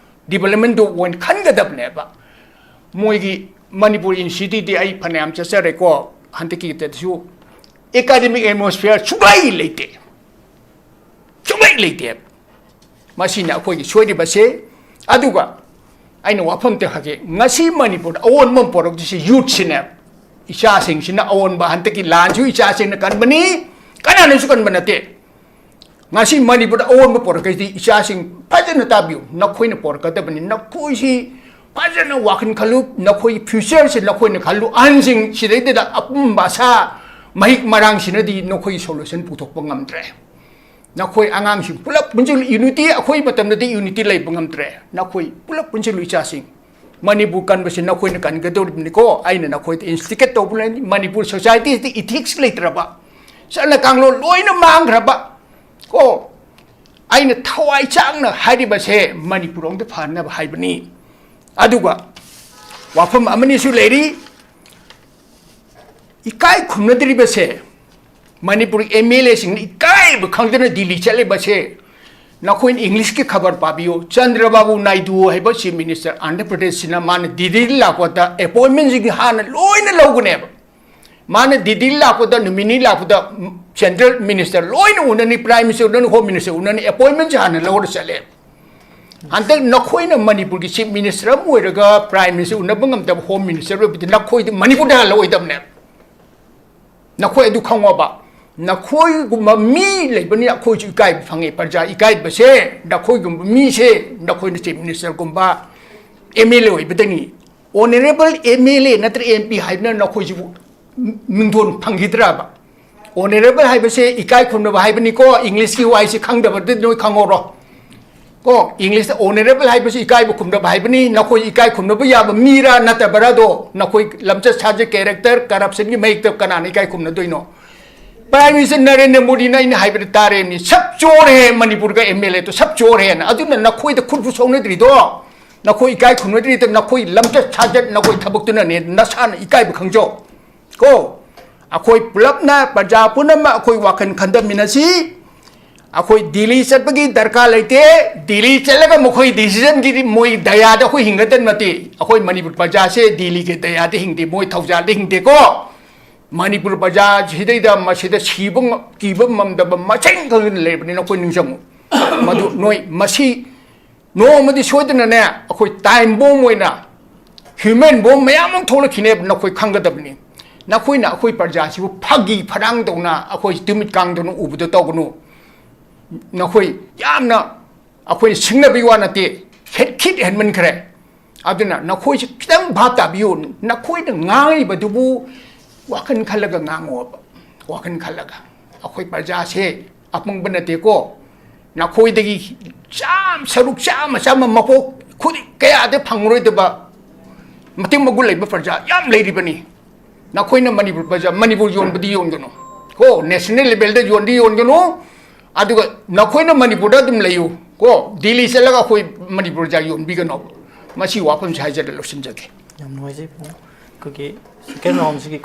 developmentꯗꯨ ꯑꯣꯏꯅ ꯈꯟꯒꯗꯕꯅꯦꯕ꯫ ꯃꯣꯏꯒꯤ ꯃꯅꯤꯄꯨꯔ ꯏꯟꯁꯇꯤꯇ꯭ꯌꯨꯠꯇꯤ ꯑꯩ ꯐꯅꯌꯥꯝ ꯆꯠꯆꯔꯦꯀꯣ, ꯍꯟꯗꯛꯀꯤꯗꯁꯨ academic atmosphere ꯁꯨꯡꯂꯩ ꯂꯩꯇꯦ, ꯁꯨꯡꯂꯩ ꯂꯩꯇꯦꯕ꯫ ꯃꯁꯤꯅ ꯑꯩꯈꯣꯏꯒꯤ ꯁꯣꯏꯔꯤꯕꯁꯦ꯫ ꯑꯗꯨꯒ ꯑꯩꯅ ꯋꯥꯐꯝ ꯑꯝꯇ ꯍꯥꯏꯒꯦ, ꯉꯁꯤ ꯃꯅꯤꯄꯨꯔꯗ ꯑꯑꯣꯟꯕ ꯑꯃ ꯄꯣꯔꯛꯇꯣꯏꯁꯦ ꯌꯨꯠꯁꯤꯅꯦꯕ꯫ ꯏꯆꯥꯁꯤꯡꯁꯤꯅ ꯑꯑꯣꯟꯕ, ꯍꯟꯗꯛꯀꯤ ꯂꯥꯟꯁꯨ ꯏꯆꯥꯁꯤꯡꯅ ꯀꯟꯕꯅꯤ, ꯀꯅꯥꯅꯁꯨ ꯀꯟꯕ ꯅꯠꯇꯦ꯫ ꯉꯁꯤ ꯃꯅꯤꯄꯨꯔꯗ ꯑꯑꯣꯟꯕ ꯄꯣꯔꯛꯀꯗꯣꯏꯁꯤ ꯏꯆꯥꯁꯤꯡ ꯐꯖꯅ ꯇꯥꯕꯤꯌꯨ, ꯅꯈꯣꯏꯅ ꯄꯣꯔꯛꯀꯗꯕꯅꯤ꯫ ꯅꯈꯣꯏꯁꯤ ꯐꯖꯅ ꯋꯥꯈꯜ ꯈꯜꯂꯨ, ꯅꯈꯣꯏꯒꯤ futureꯁꯦ ꯅꯈꯣꯏꯅ ꯈꯜꯂꯨ꯫ ꯑꯍꯟꯁꯤꯡ ꯁꯤꯗꯩꯗ ꯑꯄꯨꯝꯕ ꯑꯁꯥ ꯃꯍꯤꯛ ꯃꯔꯥꯡꯁꯤꯅꯗꯤ ꯅꯈꯣꯏꯒꯤ solution ꯄꯨꯊꯣꯛꯄ ꯉꯝꯗ꯭ꯔꯦ꯫ ꯅꯈꯣꯏ ꯑꯉꯥꯡꯁꯤꯡ ꯄꯨꯂꯞ ꯄꯨꯟꯁꯤꯜꯂ unity, ꯑꯩꯈꯣꯏ ꯃꯇꯝꯗꯗꯤ unity ꯂꯩꯕ ꯉꯝꯗ꯭ꯔꯦ꯫ ꯅꯈꯣꯏ ꯄꯨꯂꯞ ꯄꯨꯟꯁꯤꯜꯂꯨ ꯏꯆꯥꯁꯤꯡ꯫ ꯃꯅꯤꯄꯨꯔ ꯀꯟꯕꯁꯤ ꯅꯈꯣꯏꯅ ꯀꯟꯒꯗꯧꯔꯤꯕꯅꯤꯀꯣ꯫ ꯑꯩꯅ ꯅꯈꯣꯏꯗ instigate ꯇꯧꯕꯅꯤ꯫ ꯃꯅꯤꯄꯨꯔ societyꯁꯤꯗ ethics ꯂꯩꯇ꯭ꯔꯕ, ꯆꯠꯅ ꯀꯥꯡꯂꯣꯟ ꯂꯣꯏꯅ ꯃꯥꯡꯈ꯭ꯔꯕ ꯀꯣ꯫ ꯑꯩꯅ ꯊꯋꯥꯏ ꯆꯥꯛꯅ ꯍꯥꯏꯔꯤꯕꯁꯦ ꯃꯅꯤꯄꯨꯔ ꯑꯃꯗ ꯐꯅꯕ ꯍꯥꯏꯕꯅꯤ꯫ ꯑꯗꯨꯒ ꯋꯥꯐꯝ ꯑꯃꯅꯤꯁꯨ ꯂꯩꯔꯤ, ꯏꯀꯥꯏ ꯈꯨꯝꯅꯗ꯭ꯔꯤꯕꯁꯦ, ꯃꯅꯤꯄꯨꯔ MLAꯁꯤꯡꯅ ꯏꯀꯥꯏꯕ ꯈꯪꯗꯅ ꯗꯤꯜꯂꯤ ꯆꯠꯂꯤꯕꯁꯦ꯫ ꯅꯈꯣꯏꯅ Englishꯀꯤ ꯈꯕꯔ ꯄꯥꯕꯤꯌꯨ, ꯆꯟꯗ꯭ꯔꯕꯥꯕꯨ ꯅꯥꯏꯗꯨ ꯍꯥꯏꯕ Chief Minister ꯑꯟꯙ꯭ꯔ ꯄ꯭ꯔꯗꯦꯁꯁꯤꯅ ꯃꯥꯅ ꯗꯤꯜꯂꯤꯗ ꯂꯥꯛꯄꯗ appointmentꯁꯤꯡ ꯍꯥꯟꯅ ꯂꯣꯏꯅ ꯂꯧꯒꯅꯦꯕ꯫ ꯃꯥꯅ ꯗꯤꯜꯂꯤ ꯂꯥꯛꯄꯗ ꯅꯨꯃꯤꯠ ꯅꯤꯅꯤ ꯂꯥꯛꯄꯗ central minister ꯂꯣꯏꯅ ꯎꯅꯅꯤ, prime minister ꯎꯅꯅꯤ, home minister ꯎꯅꯅꯤ, appointmentꯁꯦ ꯍꯥꯟꯅ ꯂꯧꯔ ꯆꯠꯂꯦ꯫ ꯍꯟꯗꯛ ꯅꯈꯣꯏꯅ ꯃꯅꯤꯄꯨꯔꯒꯤ chief minister ꯑꯃ ꯑꯣꯏꯔꯒ prime minister ꯎꯅꯕ ꯉꯝꯗꯕ home minister ꯑꯣꯏꯕꯗꯤ ꯅꯈꯣꯏꯗꯤ ꯃꯅꯤꯄꯨꯔꯗ ꯍꯜꯂꯛꯑꯣꯏꯗꯕꯅꯦꯕ꯫ ꯅꯈꯣꯏ ꯑꯗꯨ ꯈꯪꯉꯣꯕ꯫ ꯅꯈꯣꯏꯒꯨꯝꯕ ꯃꯤ ꯂꯩꯕꯅꯤꯅ ꯑꯩꯈꯣꯏꯁꯨ ꯏꯀꯥꯏꯕ ꯐꯪꯉꯦ꯫ ꯄ꯭ꯔꯖꯥ ꯏꯀꯥꯏꯕꯁꯦ ꯅꯈꯣꯏꯒꯨꯝꯕ ꯃꯤꯁꯦ, ꯅꯈꯣꯏꯅ chief ministerꯒꯨꯝꯕ MLA ꯑꯣꯏꯕꯗꯅꯤ꯫ Honourable MLA ꯅꯠꯇ꯭ꯔ MP ꯍꯥꯏꯕꯅ ꯅꯈꯣꯏꯁꯤꯕꯨ ꯃꯤꯡꯊꯣꯟ ꯐꯪꯈꯤꯗ꯭ꯔꯕ? Honourable ꯍꯥꯏꯕꯁꯦ ꯏꯀꯥꯏ ꯈꯨꯝꯅꯕ ꯍꯥꯏꯕꯅꯤꯀꯣ, Englishꯀꯤ ꯋꯥꯍꯩꯁꯤ ꯈꯪꯗꯕꯗꯤ ꯅꯣꯏ ꯈꯪꯍꯧꯔꯣ꯫ ꯀꯣ, ꯏꯪꯂꯤꯁꯇ ꯑꯣꯅꯔꯦꯕꯜ ꯍꯥꯏꯕꯁꯤ ꯏꯀꯥꯏꯕ ꯈꯨꯝꯅꯕ ꯍꯥꯏꯕꯅꯤ꯫ ꯅꯈꯣꯏ ꯏꯀꯥꯏ ꯈꯨꯝꯅꯕ ꯌꯥꯕ ꯃꯤꯔꯥ ꯅꯠꯇꯕ꯭ꯔꯥꯗꯣ, ꯅꯈꯣꯏ ꯂꯝꯆꯠ ꯁꯥꯖꯠ, ꯀꯦꯔꯦꯛꯇꯔ, ꯀꯔꯞꯁꯟꯒꯤ ꯃꯍꯤꯛꯇ ꯀꯅꯥꯅ ꯏꯀꯥꯏ ꯈꯨꯝꯅꯗꯣꯏꯅꯣ? ꯄ꯭ꯔꯥꯏꯝ ꯃꯤꯅꯤꯁꯇꯔ ꯅꯔꯦꯟꯗ꯭ꯔ ꯃꯣꯗꯤꯅ ꯑꯩꯅ ꯍꯥꯏꯕꯗ ꯇꯥꯔꯦꯅꯤ, "ꯁꯕ ꯆꯣꯔ ꯍꯦ, ꯃꯅꯤꯄꯨꯔꯒ ꯑꯦꯝ ꯑꯦꯜ ꯑꯦꯗꯣ ꯁꯕ ꯆꯣꯔ ꯍꯦꯅ"꯫ ꯑꯗꯨꯅ ꯅꯈꯣꯏꯗ ꯈꯨꯠꯄꯨ ꯁꯣꯛꯅꯗ꯭ꯔꯤꯗꯣ, ꯅꯈꯣꯏ ꯏꯀꯥꯏ ꯈꯨꯝꯅꯗ꯭ꯔꯤꯗꯣ, ꯅꯈꯣꯏ ꯂꯝꯆꯠ ꯁꯥꯖꯠ, ꯅꯈꯣꯏ ꯊꯕꯛꯇꯨꯅꯅꯦ꯫ ꯅꯁꯥꯅ ꯏꯀꯥꯏꯕ ꯈꯪꯖꯧ꯫ ꯀꯣ, ꯑꯩꯈꯣꯏ ꯄꯨꯂꯞꯅ, ꯄ꯭ꯔꯖꯥ ꯄꯨꯝꯅꯃꯛ ꯑꯩꯈꯣꯏ ꯋꯥꯈꯜ ꯈꯟꯊꯃꯤꯟꯅꯁꯤ꯫ ꯑꯩꯈꯣꯏ ꯗꯤꯜꯂꯤ ꯆꯠꯄꯒꯤ ꯗꯔꯀꯥꯔ ꯂꯩꯇꯦ꯫ ꯗꯤꯜꯂꯤ ꯆꯠꯂꯒ ꯃꯈꯣꯏ ꯗꯤꯁꯤꯖꯟꯒꯤꯗꯤ ꯃꯣꯏ ꯗꯌꯥꯗ ꯑꯩꯈꯣꯏ ꯍꯤꯡꯒꯗꯕ ꯅꯠꯇꯦ꯫ ꯑꯩꯈꯣꯏ ꯃꯅꯤꯄꯨꯔ ꯄ꯭ꯔꯖꯥꯁꯦ ꯗꯤꯜꯂꯤꯒꯤ ꯗꯌꯥꯗ ꯍꯤꯡꯗꯦ, ꯃꯣꯏ ꯊꯧꯖꯥꯜꯗ ꯍꯤꯡꯗꯦꯀꯣ꯫ ꯃꯅꯤꯄꯨꯔ ꯄ꯭ꯔꯖꯥꯁꯤꯗꯩꯗ ꯃꯁꯤꯗ ꯁꯤꯕ ꯉ-, ꯀꯤꯕ ꯉꯝꯗꯕ ꯃꯁꯤꯡ ꯈꯪꯗꯅ ꯂꯩꯔꯕꯅꯤꯅ ꯑꯩꯈꯣꯏ ꯅꯤꯡꯁꯤꯡꯉꯨ꯫ ꯃꯗꯨ ꯅꯣꯏ ꯃꯁꯤ ꯅꯣꯡꯃꯗꯤ ꯁꯣꯏꯗꯅꯅꯦ, ꯑꯩꯈꯣꯏ ꯇꯥꯏꯝ ꯕꯣꯝ ꯑꯣꯏꯅ, ꯍ꯭ꯌꯨꯃꯦꯟ ꯕꯣꯝ ꯃꯌꯥꯝ ꯑꯃ ꯊꯣꯛꯂꯛꯈꯤꯅꯦꯕ, ꯅꯈꯣꯏ ꯈꯪꯒꯗꯕꯅꯤ꯫ ꯅꯈꯣꯏꯅ ꯑꯩꯈꯣꯏ ꯄ꯭ꯔꯖꯥꯁꯤꯕꯨ ꯐꯥꯒꯤ ꯐꯔꯥꯡ ꯇꯧꯅ, ꯑꯩꯈꯣꯏ ꯇꯨꯃꯤꯠ ꯀꯥꯡꯗꯧꯅ ꯎꯕꯗꯣ ꯇꯧꯒꯅꯨ꯫ ꯅꯈꯣꯏ ꯌꯥꯝꯅ ꯑꯩꯈꯣꯏꯅ ꯁꯤꯡꯅꯕꯒꯤ ꯋꯥ ꯅꯠꯇꯦ, ꯍꯦꯠꯈꯤꯠ ꯍꯦꯟꯃꯟꯈ꯭ꯔꯦ꯫ ꯑꯗꯨꯅ ꯅꯈꯣꯏꯁꯨ ꯈꯤꯇꯪ ꯚꯥꯞ ꯇꯥꯕꯤꯌꯨ꯫ ꯅꯈꯣꯏꯅ ꯉꯥꯡꯉꯤꯕꯗꯨꯕꯨ ꯋꯥꯈꯜ ꯈꯜꯂꯒ ꯉꯥꯡꯉꯣꯕ, ꯋꯥꯈꯜ ꯈꯜꯂꯒ꯫ ꯑꯩꯈꯣꯏ ꯄ꯭ꯔꯖꯥꯁꯦ ꯑꯄꯪꯕ ꯅꯠꯇꯦꯀꯣ꯫ ꯅꯈꯣꯏꯗꯒꯤ ꯆꯥꯝ-, ꯁꯔꯨꯛ ꯆꯥꯝꯃ, ꯆꯥꯝꯃ ꯃꯄꯣꯛ ꯈꯨꯗꯤꯡ ꯀꯌꯥꯗ ꯐꯪꯉꯔꯣꯏꯗꯕ ꯃꯇꯤꯛ ꯃꯒꯨꯟ ꯂꯩꯕ ꯄ꯭ꯔꯖꯥ ꯌꯥꯝ ꯂꯩꯔꯤꯕꯅꯤ꯫ ꯅꯈꯣꯏꯅ ꯃꯅꯤꯄꯨꯔ ꯄ꯭ꯔꯖꯥ, ꯃꯅꯤꯄꯨꯔ ꯌꯣꯟꯕꯗꯤ ꯌꯣꯟꯒꯅꯨ ꯀꯣ, ꯅꯦꯁꯅꯦꯜ ꯂꯦꯚꯦꯜꯗ ꯌꯣꯟꯗꯤ ꯌꯣꯟꯒꯅꯨ꯫ ꯑꯗꯨꯒ ꯅꯈꯣꯏꯅ ꯃꯅꯤꯄꯨꯔꯗ ꯑꯗꯨꯝ ꯂꯩꯌꯨ ꯀꯣ, ꯗꯤꯜꯂꯤ ꯆꯠꯂꯒ ꯑꯩꯈꯣꯏ ꯃꯅꯤꯄꯨꯔ ꯄ꯭ꯔꯖꯥ ꯌꯣꯟꯕꯤꯒꯅꯣ꯫ ꯃꯁꯤ ꯋꯥꯐꯝꯁꯤ ꯍꯥꯏꯖꯔ ꯂꯣꯏꯁꯤꯟꯖꯒꯦ꯫ ꯌꯥꯝ ꯅꯨꯡꯉꯥꯏꯖꯩ ꯄꯨꯡ꯫ ꯑꯩꯈꯣꯏꯒꯤ ꯁꯦꯀꯦꯟ ꯔꯥꯎꯟꯁꯤꯒꯤ ꯀꯣꯏꯁꯟ